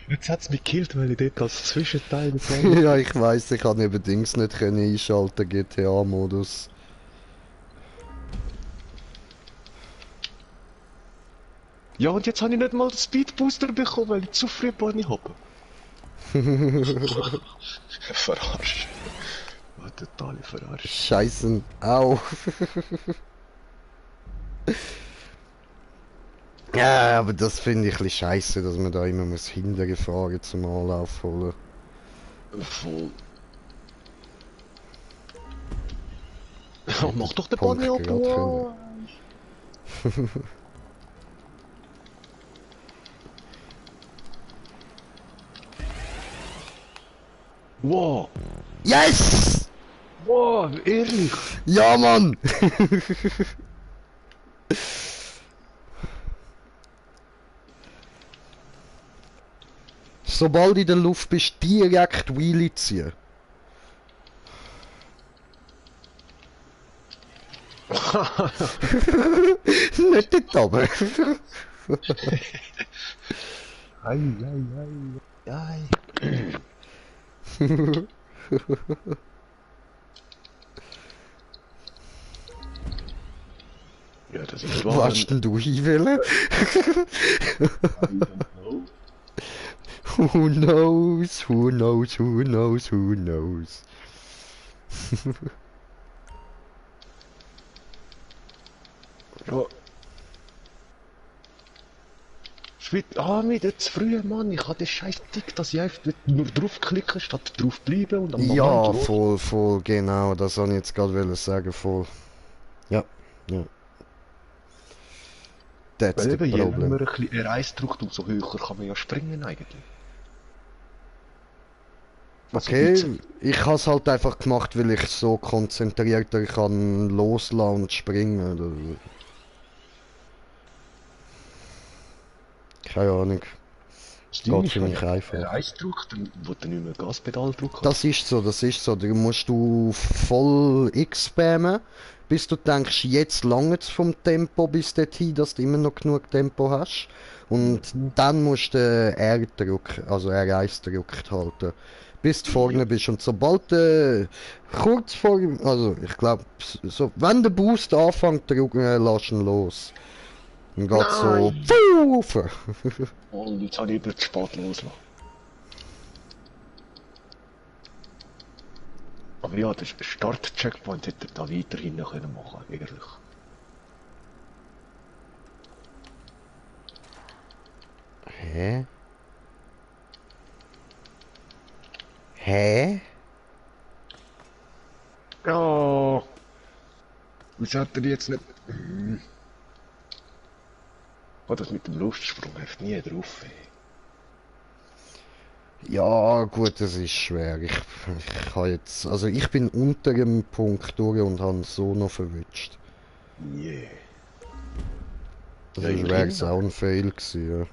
Jetzt hat's mich gekillt, weil ich dort als Zwischenteil gesehen Ja, ich weiß, ich kann eben Dings nicht können einschalten, GTA-Modus. Ja, und jetzt habe ich nicht mal den Speedbooster bekommen, weil ich zu früh Bunny hoppe. Verarscht. Oh, totale Verarscht. Scheißen. Au. Ja, aber das finde ich ein bisschen scheiße, dass man da immer muss hinterher fahren zum Anlauf holen. Voll. Ja, mach doch den Punkt Bunny Hop. gerade können. Wow. Yes! Wow, ehrlich. Ja, Mann! Sobald du in der Luft bist, direkt Wheelie ziehen. Nicht dort oben. Ei, ei, ei, ei. Ja, das ist Wo wahr. hast denn du hinwollen? Who knows, who knows, who knows, who knows. Ja. Mit jetzt früh, Mann. Ich hatte den scheiß Tick, dass ich einfach nur draufklicken statt draufbleiben und am Ja, Moment voll, voll, genau, das wollte ich jetzt gerade sagen, voll. Ja, ja. That's Weil the eben, je länger problem. man ein bisschen Reis drückt, umso höher kann man ja springen eigentlich. Also Okay, ich habe es halt einfach gemacht, weil ich so konzentrierter kann loslassen und springen. Oder- Keine Ahnung. das Ding Geht ist, für wenn mich er einfach. Reis drückt, dann wird er nicht mehr Gaspedal drücken. Das ist so, das ist so. Da musst du voll X spammen, bis du denkst, jetzt lange vom Tempo bis dorthin, dass du immer noch genug Tempo hast. Und dann musst du R drücken, also R1 drückt halten. Bis du vorne bist. Und sobald du kurz vor, also ich glaube, so, wenn der Boost anfängt, drücken, lass ihn los. Dann geht's so, Nein! pfuh, Und jetzt habe ich über zu spät loslassen. Aber ja, der Start-Checkpoint hätte er da weiterhin noch können machen, ehrlich. Hä? Hä? Ja! Wieso hat er jetzt nicht... Oh, das mit dem Luftsprung hilft nie drauf, ey. Ja, gut, es ist schwer. Ich habe jetzt, also ich bin unter dem Punkt durch und habe so noch verwünscht. Yeah. Das Ja, wäre immerhin. jetzt auch ein Fail gewesen, ja.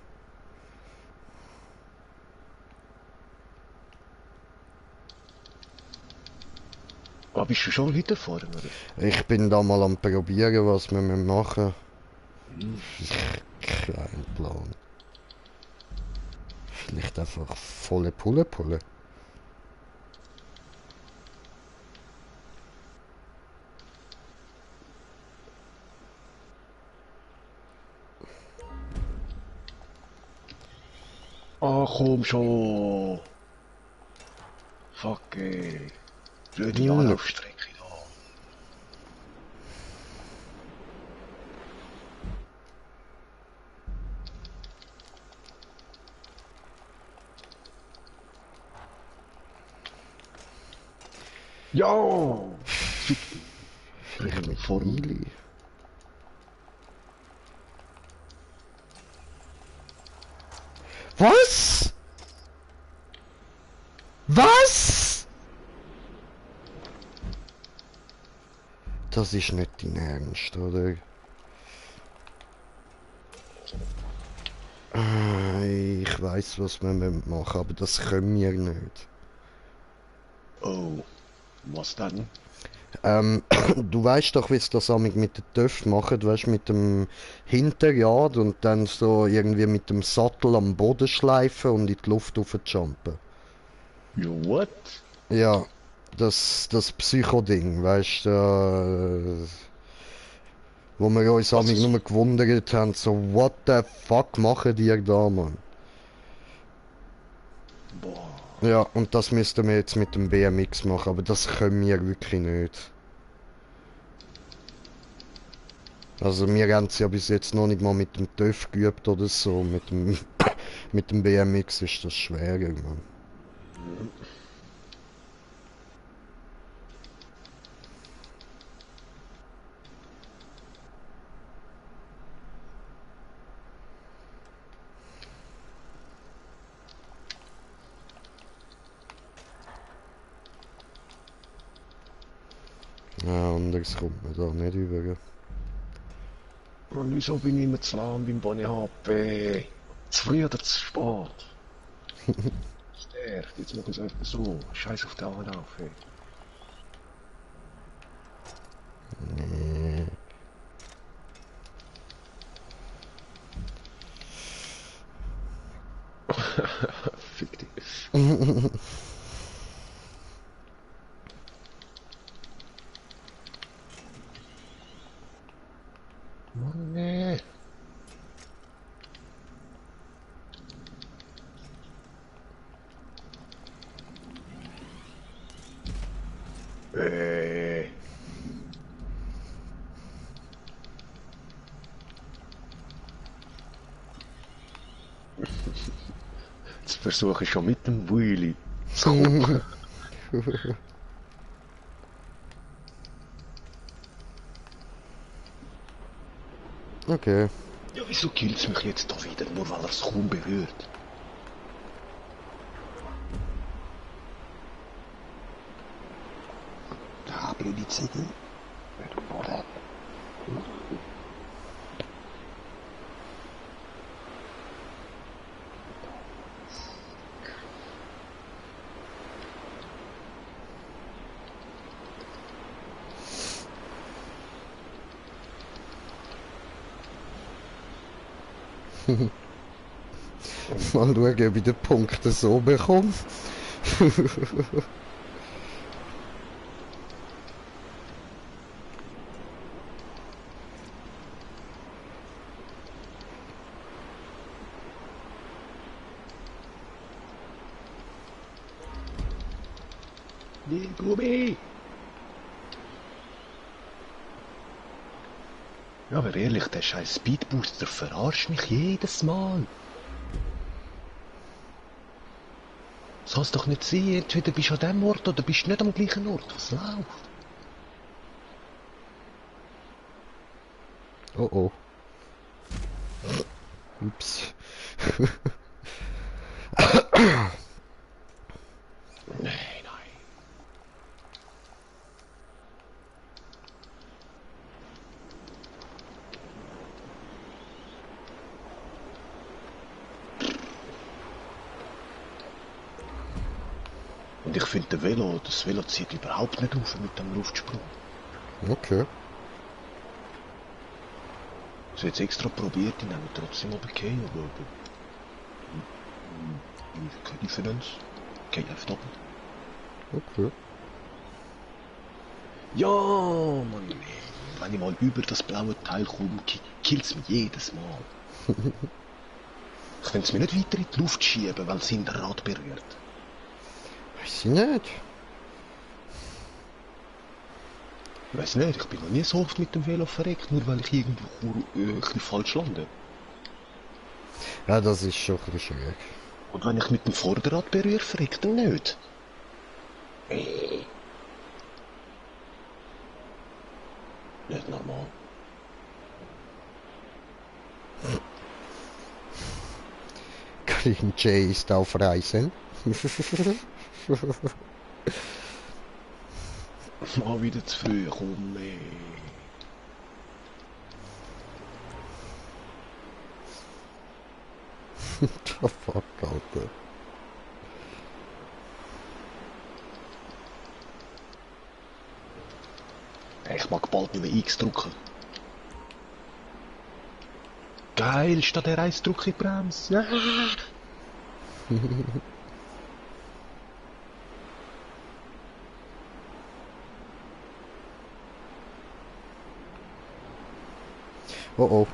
Ah, bist du schon wieder vorne, oder? Ich bin da mal am probieren, was wir machen müssen. Kein Plan. Vielleicht einfach volle Pulle pullen. Ah, komm schon! Fuck, ey. Blöde Anlaufstrecke da. Ja! Vielleicht mit Vor Ili. Was? Was? Das ist nicht dein Ernst, oder? Ich weiß, was wir machen müssen, aber das können wir nicht. Oh, was dann? Du weißt doch, wie es das amig mit den TÜV machen, weißt mit dem Hinterrad und dann so irgendwie mit dem Sattel am Boden schleifen und in die Luft jumpen. You what? Ja, das Psycho-Ding, weißt du, wo wir uns Was amig ist... nur gewundert haben, so, what the fuck machen die da, Mann? Boah. Ja, und das müssten wir jetzt mit dem BMX machen, aber das können wir wirklich nicht. Also wir haben es ja bis jetzt noch nicht mal mit dem TÜV geübt oder so, mit dem BMX ist das schwerer, Mann. Ja, anders kommt man da nicht über. Und wieso bin ich immer zu lahm beim Bonnie HP? Zu früh oder zu spät? Sterbt, jetzt machen sie einfach so. Scheiß auf den Anlauf, ey. Nee. Mann, nee. Äh. Jetzt versuche ich schon mit dem Wheelie zu kommen. Okay. Ja, wieso killt's mich jetzt da wieder, nur weil er es kaum berührt? Da, blöde Ziege. Mal schauen, ob ich den Punkt so bekomme. Nee, Gummi! Ja, aber ehrlich, der scheiß Speedbooster verarscht mich jedes Mal. Das kann's doch nicht sein, entweder bist du an dem Ort oder bist du nicht am gleichen Ort. Was läuft? Oh oh. Ups. Nein. Und ich finde das Velo zieht überhaupt nicht auf mit dem Luftsprung. Okay. Ich habe jetzt extra probiert, ich nehme trotzdem aber keinen, aber... Keine Differenz. Kein einfach doppelt. Okay. Ja, Mann, nee. Wenn ich mal über das blaue Teil komme, killt's mich jedes Mal. Ich kann es mir nicht weiter in die Luft schieben, weil es Hinterrad berührt. Weiß ich nicht. Ich weiss nicht, ich bin noch nie so oft mit dem Velo verreckt, nur weil ich irgendwo ein bisschen falsch lande. Ja, das ist schon ein bisschen schwierig. Und wenn ich mit dem Vorderrad berühre, verreckt er nicht. Nicht normal. Green Jay ist auf Reisen. Mal wieder zu früh, komm, ey. The fuck, Alter. Ich mag bald nicht mehr X drücken. Geil, statt der Eis drücke ich die Bremse. Ja. Oh oh.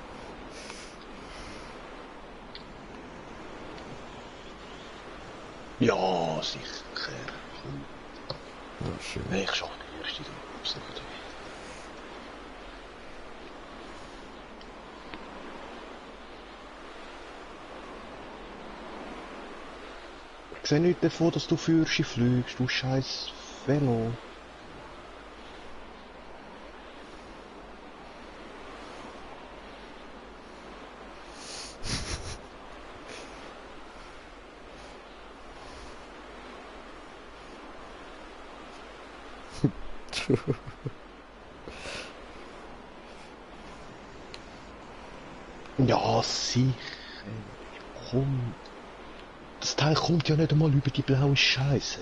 Ja, sicher. Ja, schön. Nee, ich schaffe die erste absolut. Ich sehe nicht davon, dass du Fürschi fliegst, du scheiß Velo. Ja, sicher. Komm. Das Teil kommt ja nicht einmal über die blaue Scheiße.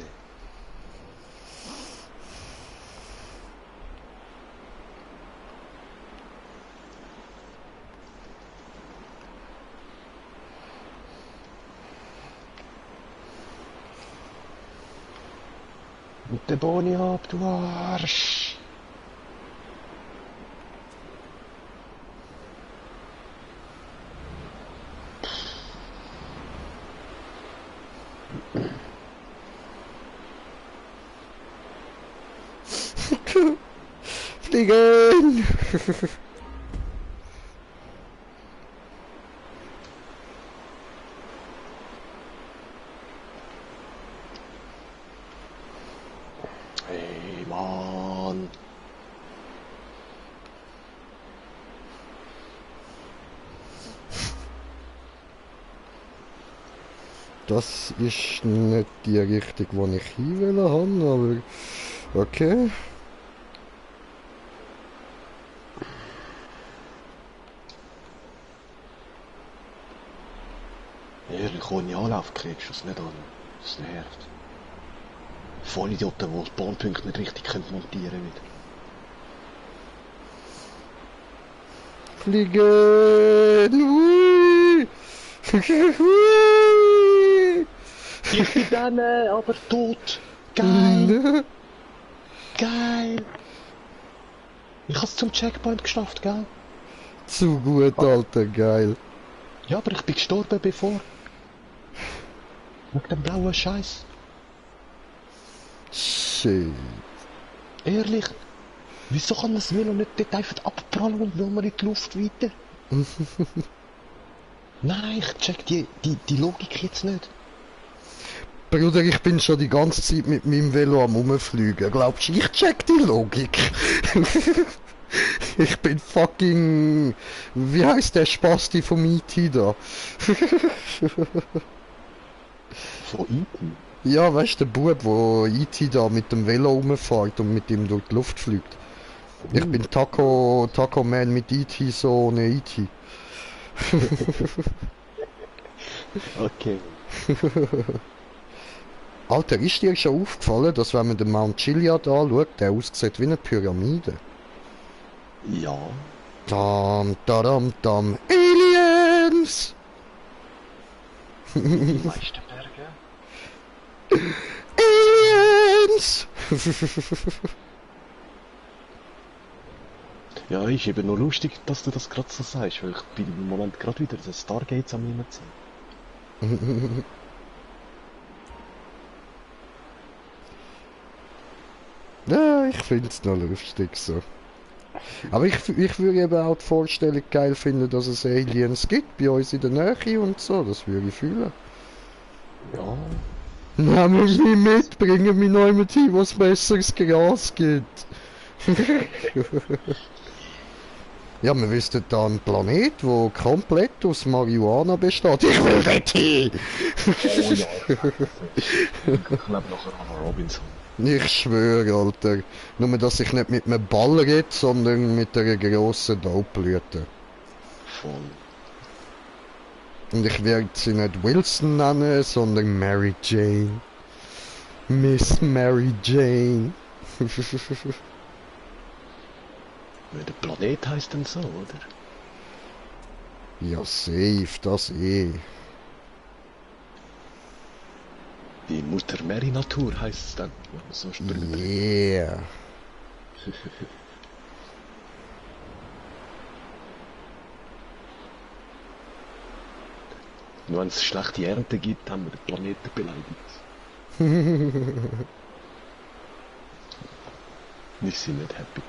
Mit der Boni ab, du Arsch! Fliegen! Hey, Mann! Das ist nicht die Richtung, die ich hin will haben, aber okay. Ehrlich, ohne Anlauf kriegst du es nicht an. Das nervt. Vollidioten, die die Bahnpunkte nicht richtig montieren können. Fliegen! Hui! Hui! Ich bin dann aber tot. Geil! Geil! Ich hab's zum Checkpoint geschafft, gell? Zu gut, Alter, geil. Ja, aber ich bin gestorben bevor. Mit dem blauen Scheiß. Shit. Ehrlich? Wieso kann das Velo nicht dort einfach abprallen und will man in die Luft weiter? Nein, ich check die Logik jetzt nicht. Bruder, ich bin schon die ganze Zeit mit meinem Velo am Rumfliegen. Glaubst du, ich check die Logik? Ich bin fucking... Wie heißt der Spasti vom IT da? Von E.T.? Ja, weißt du, der Bub, wo IT da mit dem Velo rumfährt und mit ihm durch die Luft fliegt. Ich bin Taco Man mit IT, so ohne IT. Okay. Alter, ist dir schon aufgefallen, dass wenn man den Mount Chiliad anschaut, der aussieht wie eine Pyramide? Ja. Dam, dadam, dam, Aliens! Die meisten Berge. Aliens! Ja, ist eben nur lustig, dass du das gerade so sagst, weil ich bin im Moment gerade wieder den Stargates am Reinziehen. Ja, ich find's noch lustig so. Aber ich würde eben auch die Vorstellung geil finden, dass es Aliens gibt bei uns in der Nähe und so, das würde ich fühlen. Ja. Nehmen wir mich mit, bringen mich noch jemand hin, wo es besseres Gras gibt. Ja, wir wissen da einen Planet, der komplett aus Marihuana besteht. Ich will dort hin! Oh ja. Ich lebe nachher an Robinson. Ich schwöre, Alter. Nur, dass ich nicht mit einem Ball rede, sondern mit einer grossen Dope-Blüte. Voll. Und ich werde sie nicht Wilson nennen, sondern Mary Jane. Miss Mary Jane. Der Planet heisst dann so, oder? Ja, safe, das eh. Die Mutter Mary Natur heisst es dann, wenn man so drüber Yeah. Und wenn es schlechte Ernte gibt, haben wir den Planeten beleidigt. Wir sind nicht happy.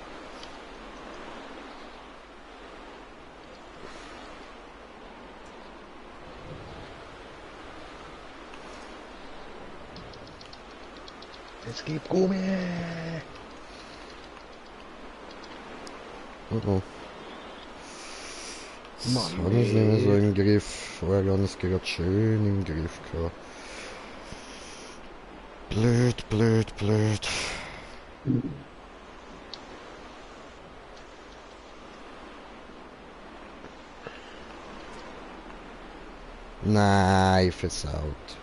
Es gibt Gummi! Oh. Das Mann, habe ich nicht mehr so im Griff. Vorher habe ich es gerade schön im Griff gehabt. Blöd, blöd, blöd. Nein, versaut.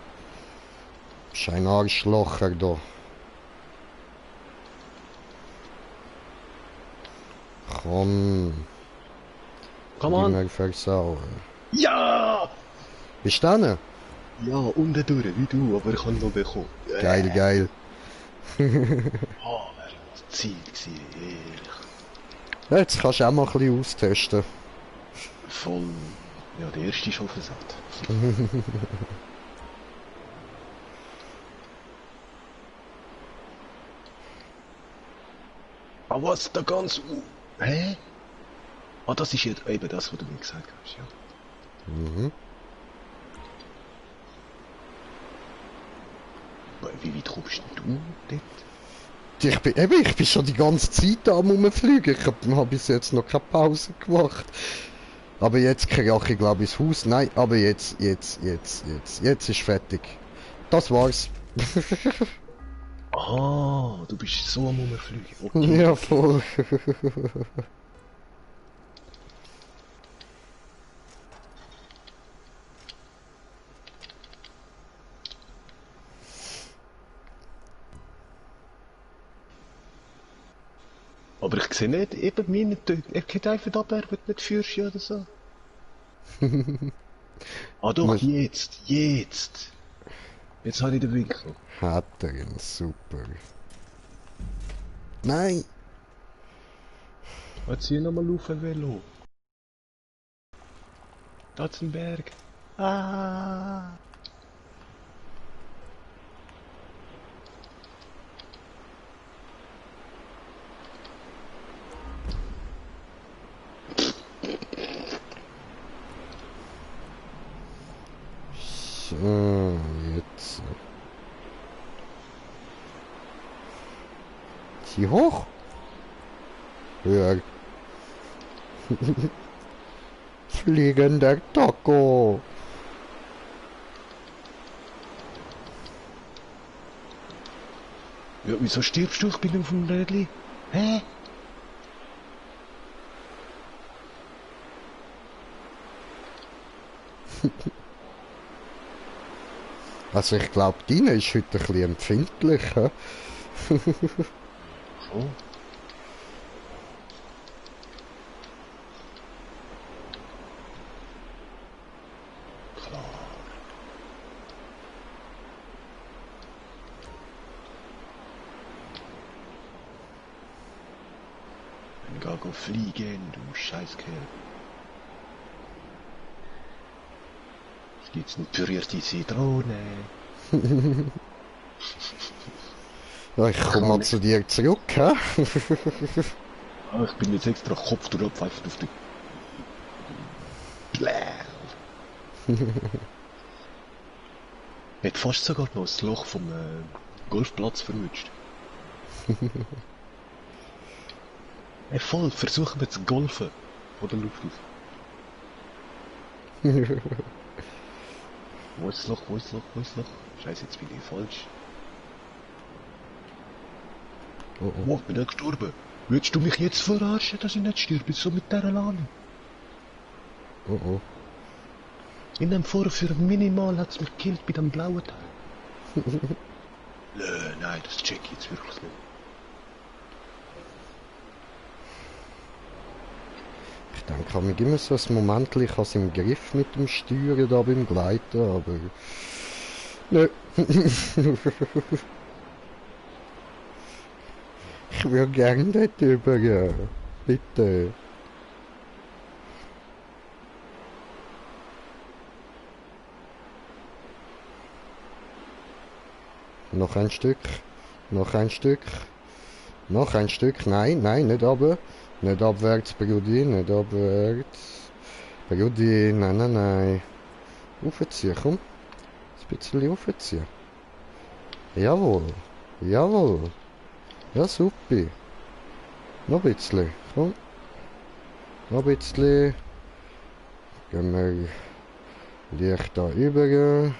Schein Arschlocher da. Komm. Come on! Immer versauen. Ja! Bist du da? Ja, unten durch, wie du, aber ich habe noch bekommen. Geil, geil. Oh, wäre das Ziel gewesen, ehrlich. Ja, jetzt kannst du auch mal ein bisschen austesten. Voll. Ja, der erste ist schon versagt. Aber was da ganz... Hä? Ah, das ist jetzt eben das, was du mir gesagt hast, ja. Mhm. Wie weit kommst denn du dort? Ich bin schon die ganze Zeit am rumfliegen. Ich hab bis jetzt noch keine Pause gemacht. Aber jetzt kriege ich glaube ich ins Haus. Nein, aber jetzt ist fertig. Das war's. Ah, du bist so am Rumfliegen. Okay, Ja, okay. voll. Aber ich sehe nicht, eben meine Töne. Er geht einfach ab, er wird nicht führst oder so. Ah doch, Muss- jetzt, jetzt. Jetzt habe ich den Winkel. Hat er ihn, super. Nein! Jetzt hier nochmal auf ein Velo. Da ist ein Berg. Ah. So, jetzt. Zieh hoch! Höher. Fliegender Taco! Ja, wieso stirbst du? Ich bin auf dem Rädli. Hä? Also ich glaube, deine ist heute ein bisschen empfindlich. Hä? Oh. Klar. Dann geh fliegen, du Scheißkerl. Es gibt's eine pürierte Zitrone. Ja, ich komme mal zu dir zurück. Hä? Ah, ich bin jetzt extra Kopf durchgepfeift auf die... Bläh. Hat fast sogar noch das Loch vom Golfplatz verwünscht. Hey, voll, versuchen wir zu golfen. Von der Luft aus. Wo ist das Loch, wo ist das Loch, wo ist das Loch? Scheiße, jetzt bin ich falsch. Oh, oh. Oh, ich bin nicht gestorben. Willst du mich jetzt verarschen, dass ich nicht sterbe? So mit dieser Lane. Oh, oh. In dem Vorführ minimal hat es mich gekillt bei dem blauen Teil. Nein, das check ich jetzt wirklich nicht. Ich denke, ich habe immer so ein Moment, ich habe es im Griff mit dem Steuern da beim Gleiten, aber... Nö. Ich würde gerne dort übergehen. Bitte. Noch ein Stück. Noch ein Stück. Noch ein Stück. Nein, nein, nicht runter. Nicht abwärts, Brudi, nicht abwärts. Brudi, nein, nein, nein. Aufziehen, komm. Ein bisschen aufziehen. Jawohl. Jawohl. Ja, super. Noch ein bisschen. Komm. Noch ein bisschen. Gehen wir leicht da rüber.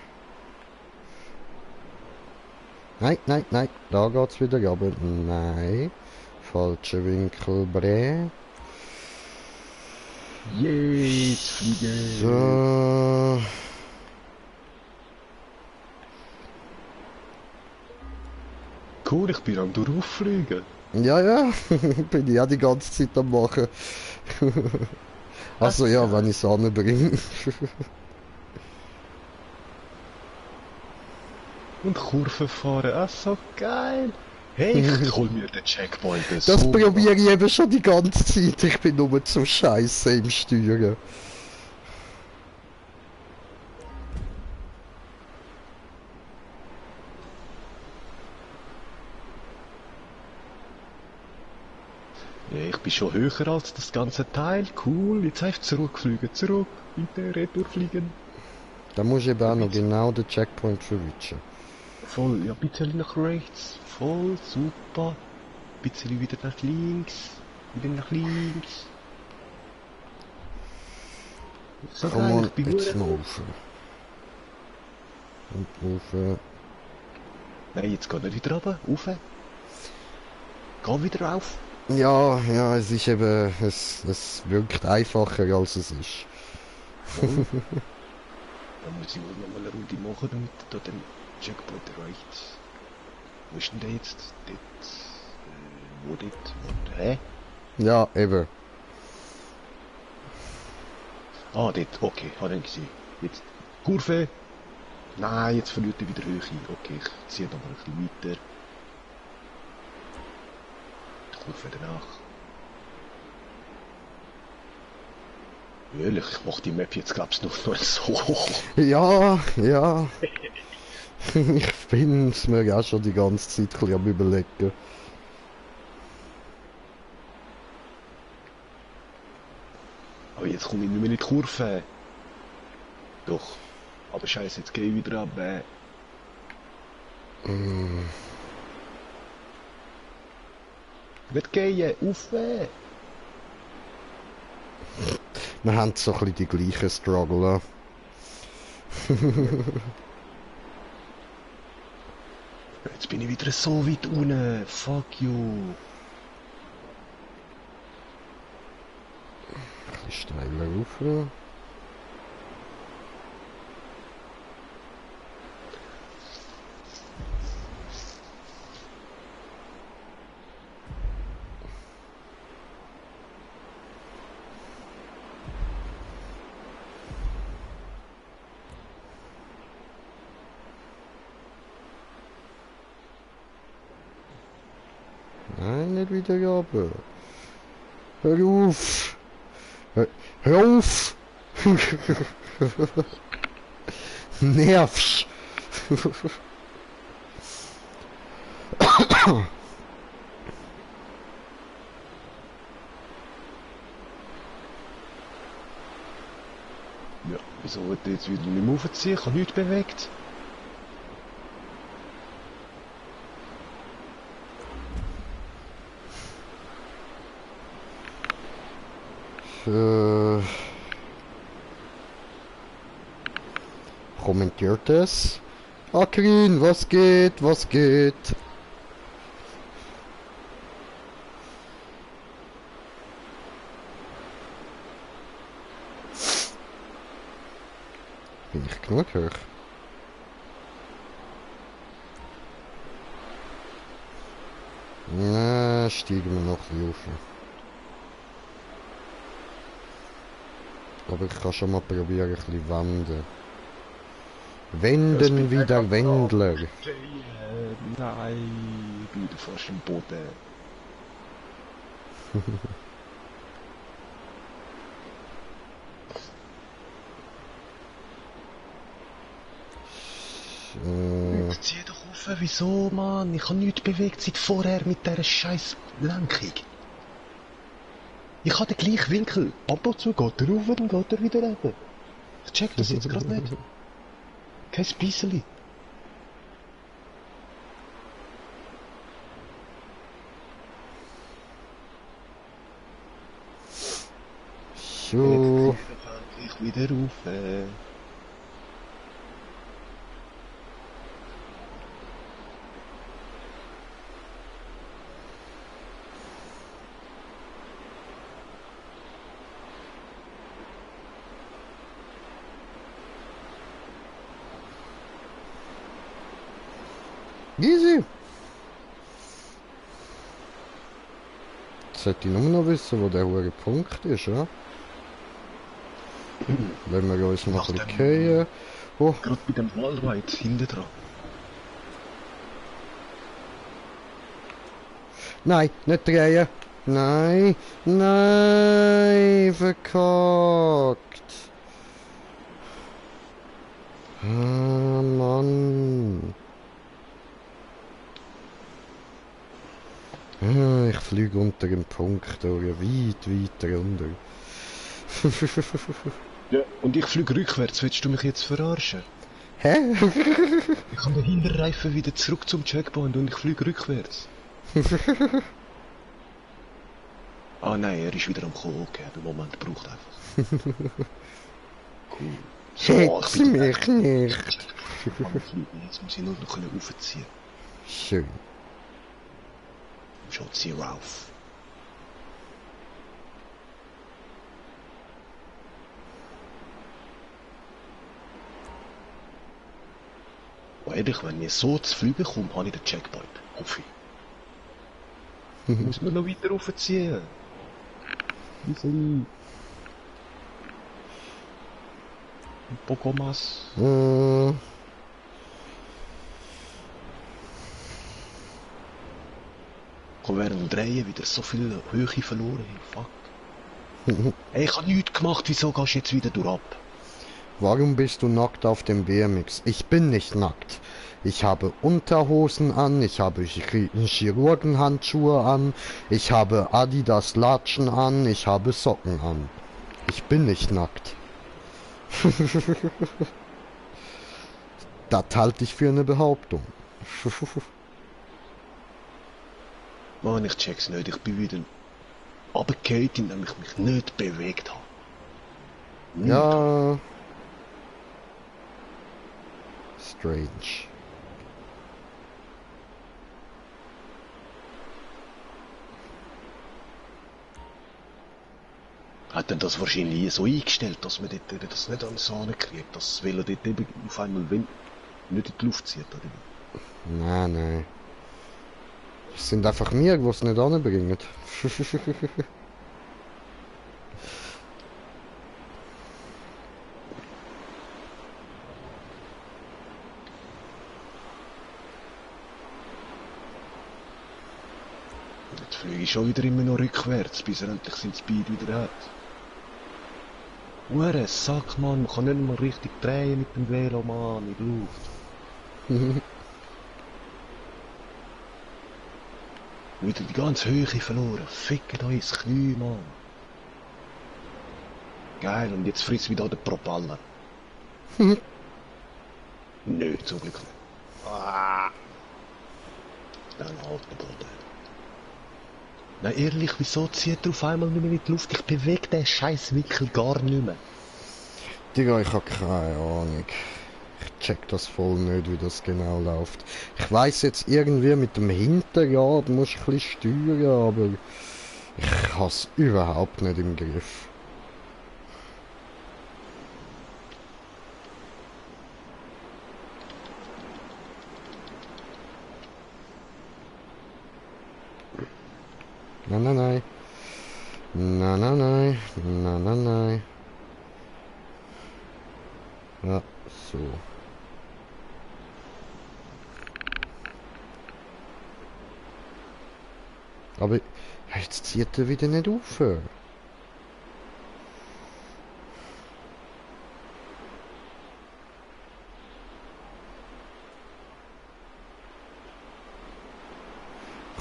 Nein, nein, nein. Da geht's wieder runter. Nein. Falscher Winkel, Bre. Jetzt fliegen! So. Cool, ich bin am durchfliegen. Ja, ja. Bin ich auch die ganze Zeit am machen. Also ja, wenn ich es anbringe. Und Kurven fahren, so geil! Hey, ich hol mir den Checkpoint. Das probiere ich eben schon die ganze Zeit. Ich bin nur zu scheiße im Steuern. Ja, ich bin schon höher als das ganze Teil. Cool, jetzt einfach zurückfliegen. Zurück, bitte, retour fliegen. Da muss ich eben auch noch genau den Checkpoint verwischen. Voll, ja, ein bisschen nach rechts. Voll, super. Ein bisschen wieder nach links. Wieder nach links. So Komm geil, mal, ich bin jetzt mal nur... rauf. Und rauf. Nein, jetzt geht nicht wieder runter. Rauf. Geh wieder rauf. Ja, ja, es ist eben, es wirkt einfacher als es ist. Voll. Dann muss ich wohl noch mal eine Runde machen, damit da den Checkpoint erreicht. Wo ist denn der jetzt? Dort. Wo dort? Hä? Ja, eben. Ah, dort. Okay, habe ich gesehen. Jetzt Kurve. Nein, jetzt verliert er wieder Höhe. Okay, ich ziehe noch mal ein bisschen weiter. Die Kurve danach. Ehrlich, ich mache die Map jetzt glaubst du noch so. Ja, ja. Ich bin's mir auch schon die ganze Zeit ein bisschen am Überlegen. Aber jetzt komme ich nicht mehr in die Kurve. Doch. Aber scheiße, jetzt gehe ich wieder ab. Nicht gehen, auf. Wir haben so ein bisschen die gleichen Struggle. Jetzt bin ich wieder so weit unten. Fuck you. Ein bisschen steiler rauf. Nein, nicht wieder runter. Hör auf! Hör auf! Nervst! Ja, wieso wird der jetzt wieder nicht mehr aufziehen? Ich habe nichts bewegt. Kommentiert es? Akrin, was geht? Was geht? Bin ich genug hoch? Na, steigen wir noch ein bisschen auf. Aber ich kann schon mal probieren, ein bisschen wenden. Wenden wie der Wendler. Nein, ich bin wieder fast im Boden. Jetzt zieh doch auf, wieso, Mann? Ich habe nichts bewegt seit vorher mit dieser scheiß Lenkung. Ich habe den gleichen Winkel. Ab und zu geht er rauf, dann geht er wieder runter. Ich check das jetzt gerade nicht. Kein Speiseli. So. Ich wieder rauf. Easy. Jetzt sollte ich nur noch wissen, wo der hohe Punkt ist, ja? Wenn wir uns noch ein bisschen gehen. Oh, Gerade bei dem Wallride hinten dran. Nein, nicht drehen. Nein, nein, verkackt. Ah, Mann. Ah, ich fliege unter dem Punkt durch, weit, weit runter. Ja, und ich fliege rückwärts, willst du mich jetzt verarschen? Hä? Ich habe den Hinterreifen wieder zurück zum Checkpoint und ich fliege rückwärts. Ah nein, er ist wieder am Kommen, okay, der Moment braucht einfach. Cool. So, Hetz mich nicht. Jetzt muss ich nur noch aufziehen. Schön. Schaut sie rauf. Und ehrlich, wenn ich so zu fliegen komme, habe ich den Checkpoint. Hoffe ich. Muss man noch weiter raufziehen. Wie soll ich? Un poco más. Ich habe während dem Drehen wieder so viel Höhe verloren. Fuck. Hey, ich habe nichts gemacht, wieso gehst du jetzt wieder durch ab? Warum bist du nackt auf dem BMX? Ich bin nicht nackt. Ich habe Unterhosen an, ich habe Chirurgenhandschuhe an, ich habe Adidas Latschen an, ich habe Socken an. Ich bin nicht nackt. Das halte ich für eine Behauptung. Mann, ich check's nicht, ich bin wieder runtergefallen, indem ich mich nicht bewegt habe. Ja. Strange. Hat denn das wahrscheinlich so eingestellt, dass man dort eben das nicht an die Sahne kriegt, dass das Velo dort eben auf einmal nicht in die Luft zieht, oder? Nein, nein. Es sind einfach mir, die es nicht anbringen. Jetzt fliege ich schon wieder immer noch rückwärts, bis er endlich seinen Speed wieder hat. Hure Sack, Mann, man kann nicht mal richtig drehen mit dem Velo, Mann, in der Luft. Wieder die ganze Höhe verloren. Fickt euch ins Knie, Mann. Geil, und jetzt frisst wieder der Propeller. Nö, zum Glück nicht. Ah. Dann halt der Boden. Nein, ehrlich, wieso zieht er auf einmal nicht mehr in die Luft? Ich bewege den scheiß Wickel gar nicht mehr. Digga, ich habe keine Ahnung. Ich check das voll nicht, wie das genau läuft. Ich weiß jetzt irgendwie mit dem Hinterrad muss ich ein bisschen steuern, aber ich habe es überhaupt nicht im Griff. Nein, nein, nein. Nein, nein, nein. Nein, nein, nein. Ja, so. Aber jetzt zieht er wieder nicht auf.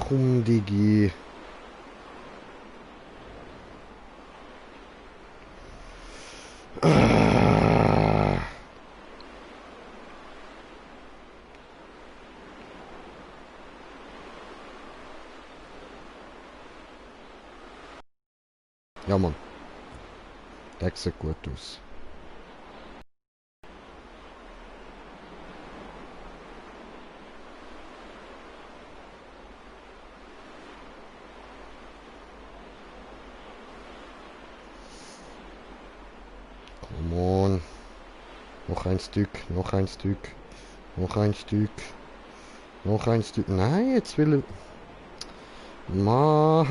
Komm, Digi. Ja, Mann. Der sieht gut aus. Come on. Noch ein Stück, noch ein Stück, noch ein Stück, noch ein Stück. Nein, jetzt will er... Mann.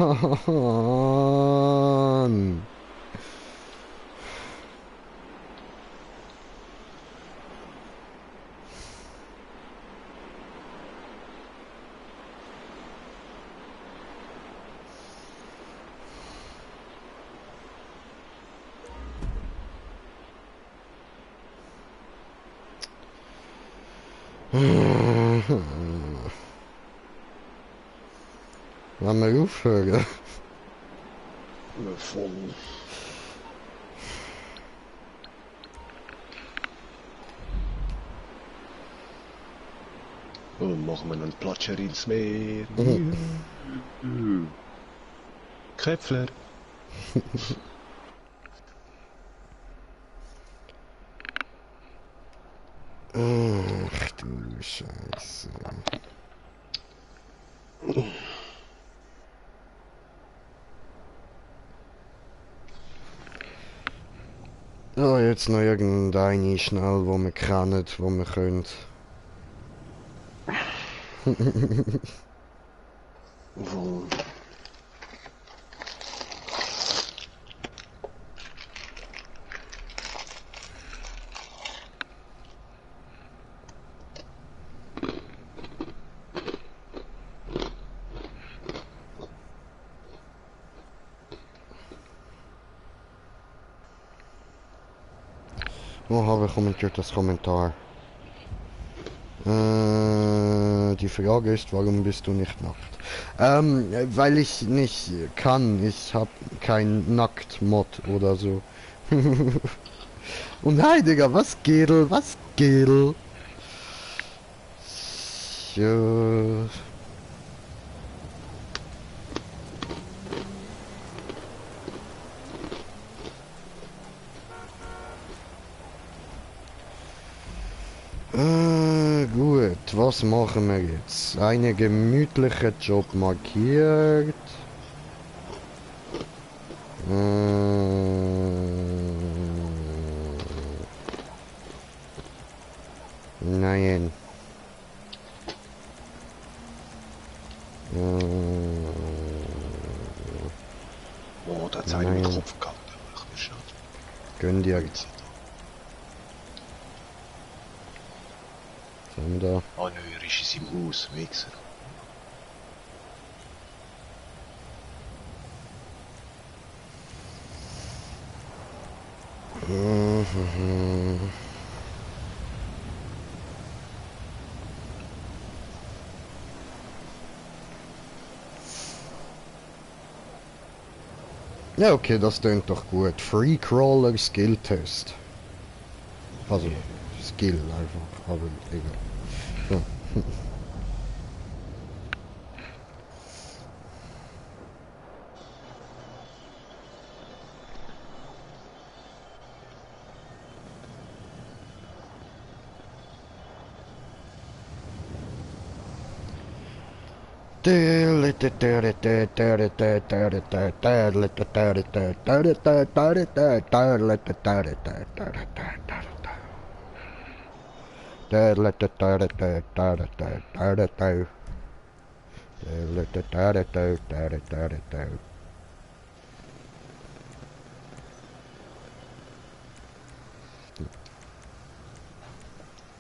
Wollen wir aufhören? Voll. Und machen wir einen Platscher ins Meer. Köpfler. Ach du Scheiße. Oh, jetzt noch irgendeine schnell, wo wir kennen, wo wir können. Voll. Oh, habe ich kommentiert das Kommentar. Die Frage ist, warum bist du nicht nackt? Weil ich nicht kann. Ich habe kein Nackt-Mod oder so. Und hey, Digga, was geht? Was geht? Ja. Gut, was machen wir jetzt? Eine gemütliche Job markiert. Nein. Oh, da hat einer mit dem Kopf gehabt. Ach, mir schade. Gönn dir. Was haben wir da? Oh nö, er ist in seinem Haus, Wichser. Ja, okay, das klingt doch gut. Free Crawler Skill Test. Also, Skill einfach, aber egal. So.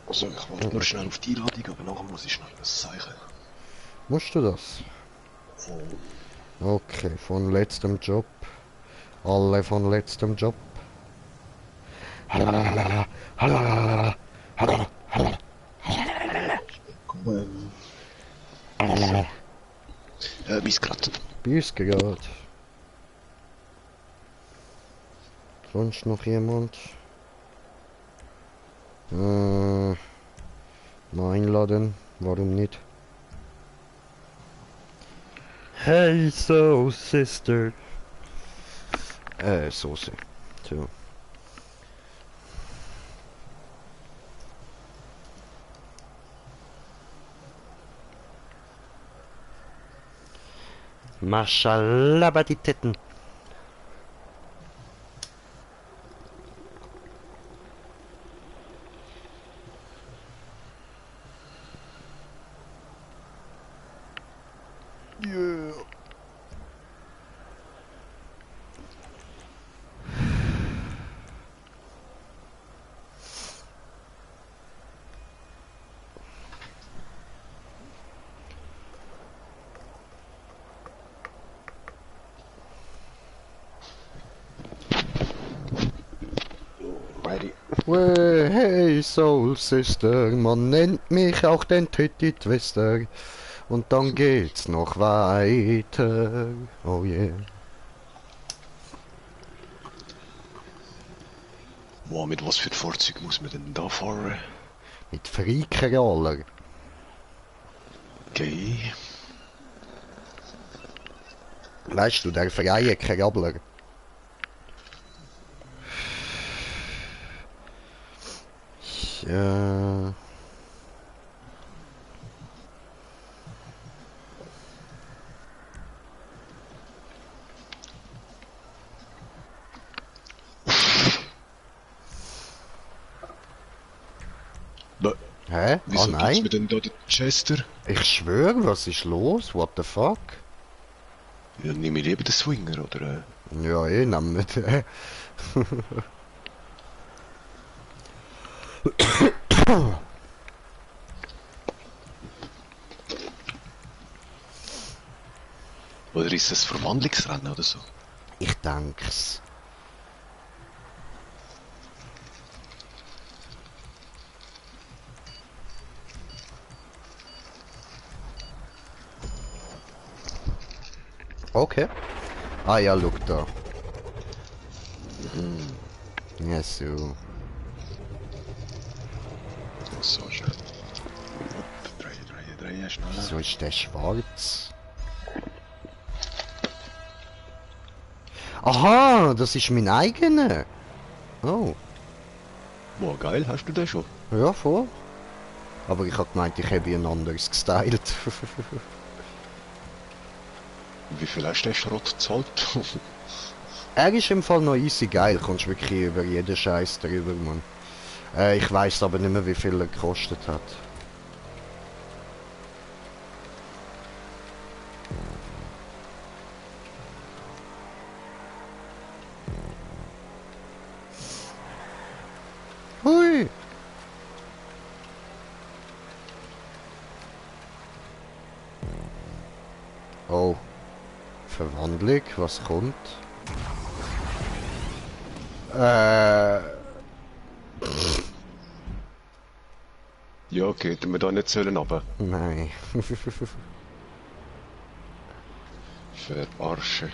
Also, ich warte nur schnell auf die Einladung, aber nachher muss ich schnell was zeigen. Musst du das? Oh. Okay, von letztem Job. Alle von letztem Job. Bis grad. Bis gerade. Sonst noch jemand? Mal einladen. Warum nicht? Hey, so, sister. Soße. So. Maschallah, die Titten. Yeah. Ready. Way. hey Soul Sister, man nennt mich auch den Titty Twister. Und dann geht's noch weiter. Oh yeah. Boah, mit was für ein Fahrzeug muss man denn da fahren? Mit Freakroller. Okay. Weißt du, der freie Krabbler. Ja. Hä? Wieso Oh gibt's nein? mir denn da den Chester? Ich schwöre, was ist los? What the fuck? Ja, nehme ich lieber den Swinger, oder? Ja, nehmen wir den. Oder ist das Verwandlungsrennen oder so? Ich denk's. Okay. Ah ja, schau da. Ja, so. So, schnell. Drehen, schneller. Wieso ist der schwarz? Aha, das ist mein eigener. Oh, Boah, geil, hast du den schon? ja, voll. Aber ich hab gemeint, ich habe ihn anders gestylt. Wie viel hast du den Schrott gezahlt? Er ist im Fall noch easy geil, kommst wirklich über jeden Scheiß drüber, Mann. Ich weiß aber nicht mehr, wie viel er gekostet hat. Hui! Oh. Verwandlung, was kommt? Ja, okay, hätten wir da nicht sollen runter. Nein. Verarsche.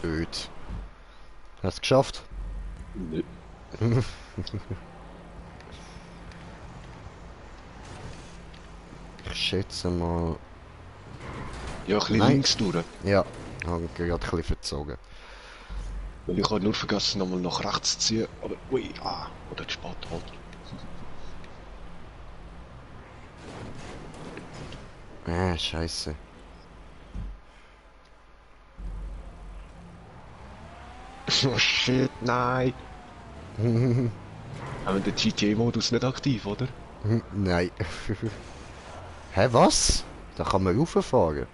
Blöd. Hast du geschafft? Nö. Ich schätze mal... Ja, ein bisschen Nein. links durch. Ja, habe gerade ein bisschen verzogen. Weil ich habe nur vergessen, nochmal nach rechts zu ziehen. Aber, ui, oder zu spät halt. Scheiße. Oh shit, nein. Haben wir den GTA-Modus nicht aktiv, oder? Nein. Hä, was? Da kann man rauffahren.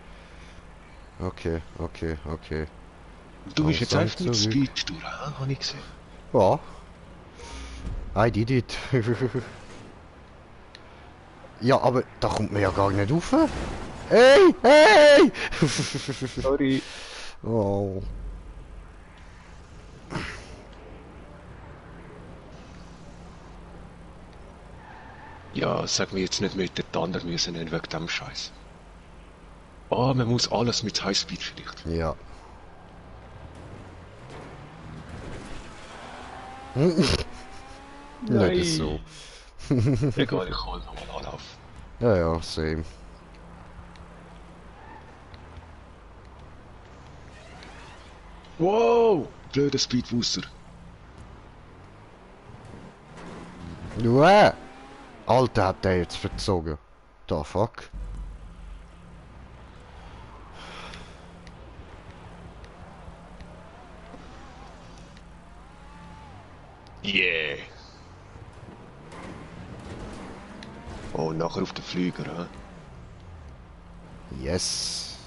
Okay, okay, okay. Du bist jetzt Also, einfach mit zurück. Speed durch, habe ich gesehen. Ja. I did it. Ja, aber da kommt man ja gar nicht rauf. Hey, hey! Sorry. Oh. Ja, sag mir jetzt nicht mit den anderen müssen nicht wegen dem Scheiß. Ah, man muss alles mit Highspeed vielleicht. Ja. Nicht so. Egal, ich hol nochmal Anlauf. Ja, ja, same. Wow! Blöder Speedbooster. Ja. Alter, hat der jetzt verzogen. Da fuck. Yeah! Oh, nachher auf den Flüger, hä? Yes.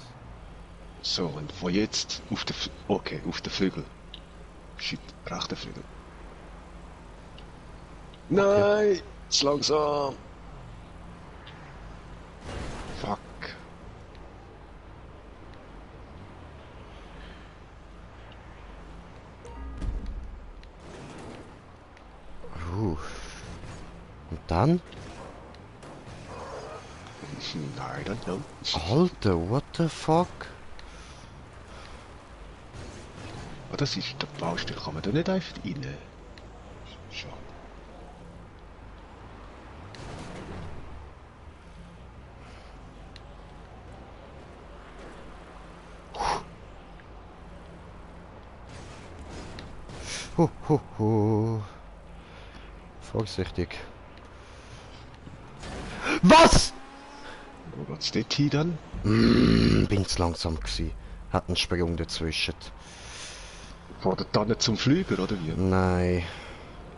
So, und von jetzt auf den okay, auf den Flügel. Shit, rechter Flügel. Nein! Zu langsam! Fuck. Und dann? I don't know. Alter, what the fuck? Ah, das ist der Baustelle, kann man da nicht einfach rein? Schade. Ho. Vorsichtig. Was? Wo geht's dort hin dann? Bin zu langsam gsi. Hat einen Sprung dazwischen. Vor der Tanne zum Flüger, oder wie? Nein.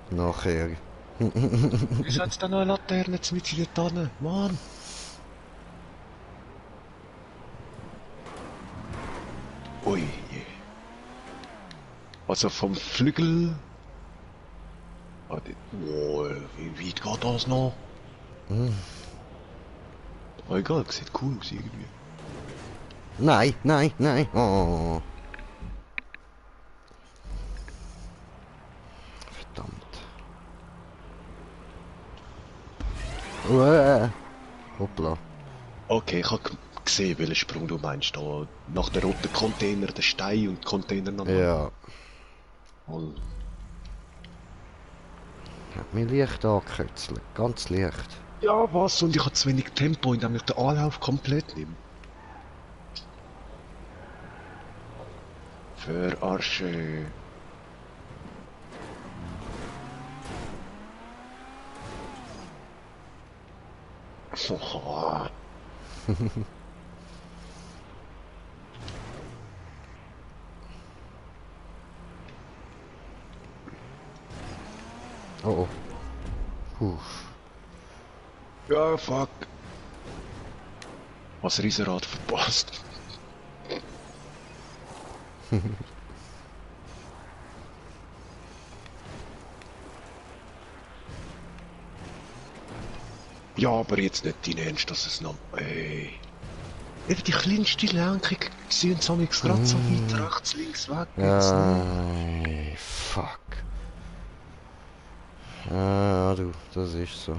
Nachher. Wieso hat's da noch eine Laterne mit in der Tanne? Mann! Ui je. Also vom Flügel... Ah, wie weit geht das noch? Oh, egal, sieht cool aus irgendwie. Nein. Oh. Verdammt. Hoppla. Okay, ich habe gesehen, welchen Sprung du meinst. Da nach der roten Container, der Stein und Container noch. Ja. Oh, Hat mich leicht angekürzelt. Ganz leicht. ja, was? Und ich habe zu wenig Tempo, indem ich den Anlauf komplett nehme. Verarsche. Oh, Oh. Puh. ja, fuck. Was Riesenrad verpasst. Ja, aber jetzt nicht dein Ernst, dass es noch... Ey. Eben die kleinste Lenkung sehen sie gerade so weit rechts, links weg. Jetzt nicht. Fuck. Ah, du, das ist so.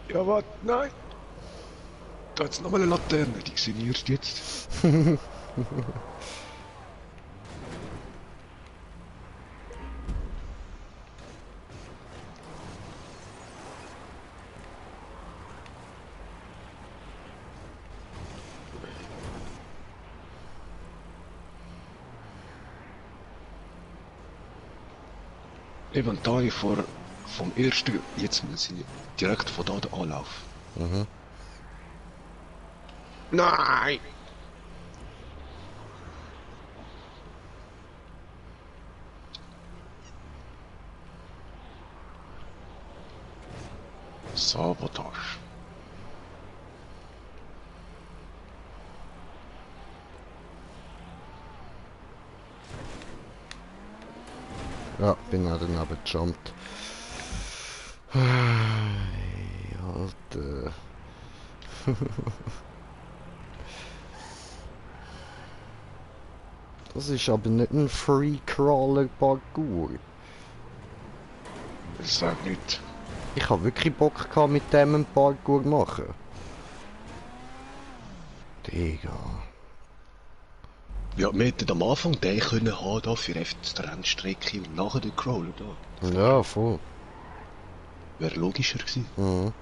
Ja, warte, nein. Da hat's nochmal eine Laterne, die sehe ich erst jetzt. Eben da ich vom ersten, jetzt sind wir direkt von da der Anlauf. Mhm. Nein! Sabotage. Ja, bin auch daneben gejumpt. Alter. Das ist aber nicht ein Free-Crawler-Parkour. Ich sag nicht. Ich habe wirklich Bock gehabt, mit dem einen Parkour machen. Digga. Ja, wir hätten am Anfang den können haben, da für einfach die Rennstrecke und nachher den Crawler da. Ja, voll. Wäre logischer gewesen. Mhm.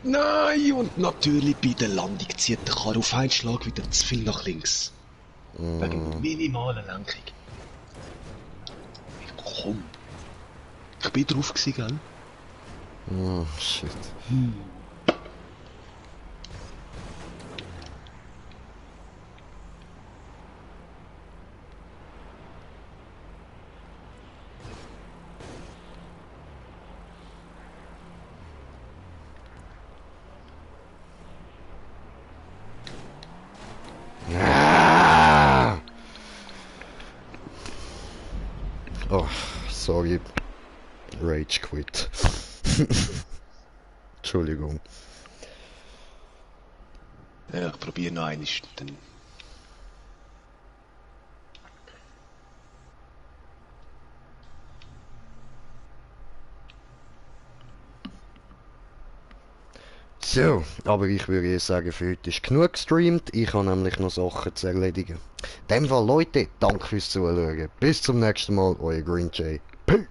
Nein, und natürlich bei der Landung zieht der Karre auf einen Schlag wieder zu viel nach links. Wegen minimaler Lenkung. Komm. Ich bin drauf gewesen, gell? Oh, shit. Oh, sorry. Rage quit. Entschuldigung. Ja, ich probiere noch einmal. Dann... So, aber ich würde jetzt sagen, für heute ist genug gestreamt. Ich habe nämlich noch Sachen zu erledigen. In dem Fall, Leute, danke fürs Zuschauen. Bis zum nächsten Mal, euer Green Jay. Peace!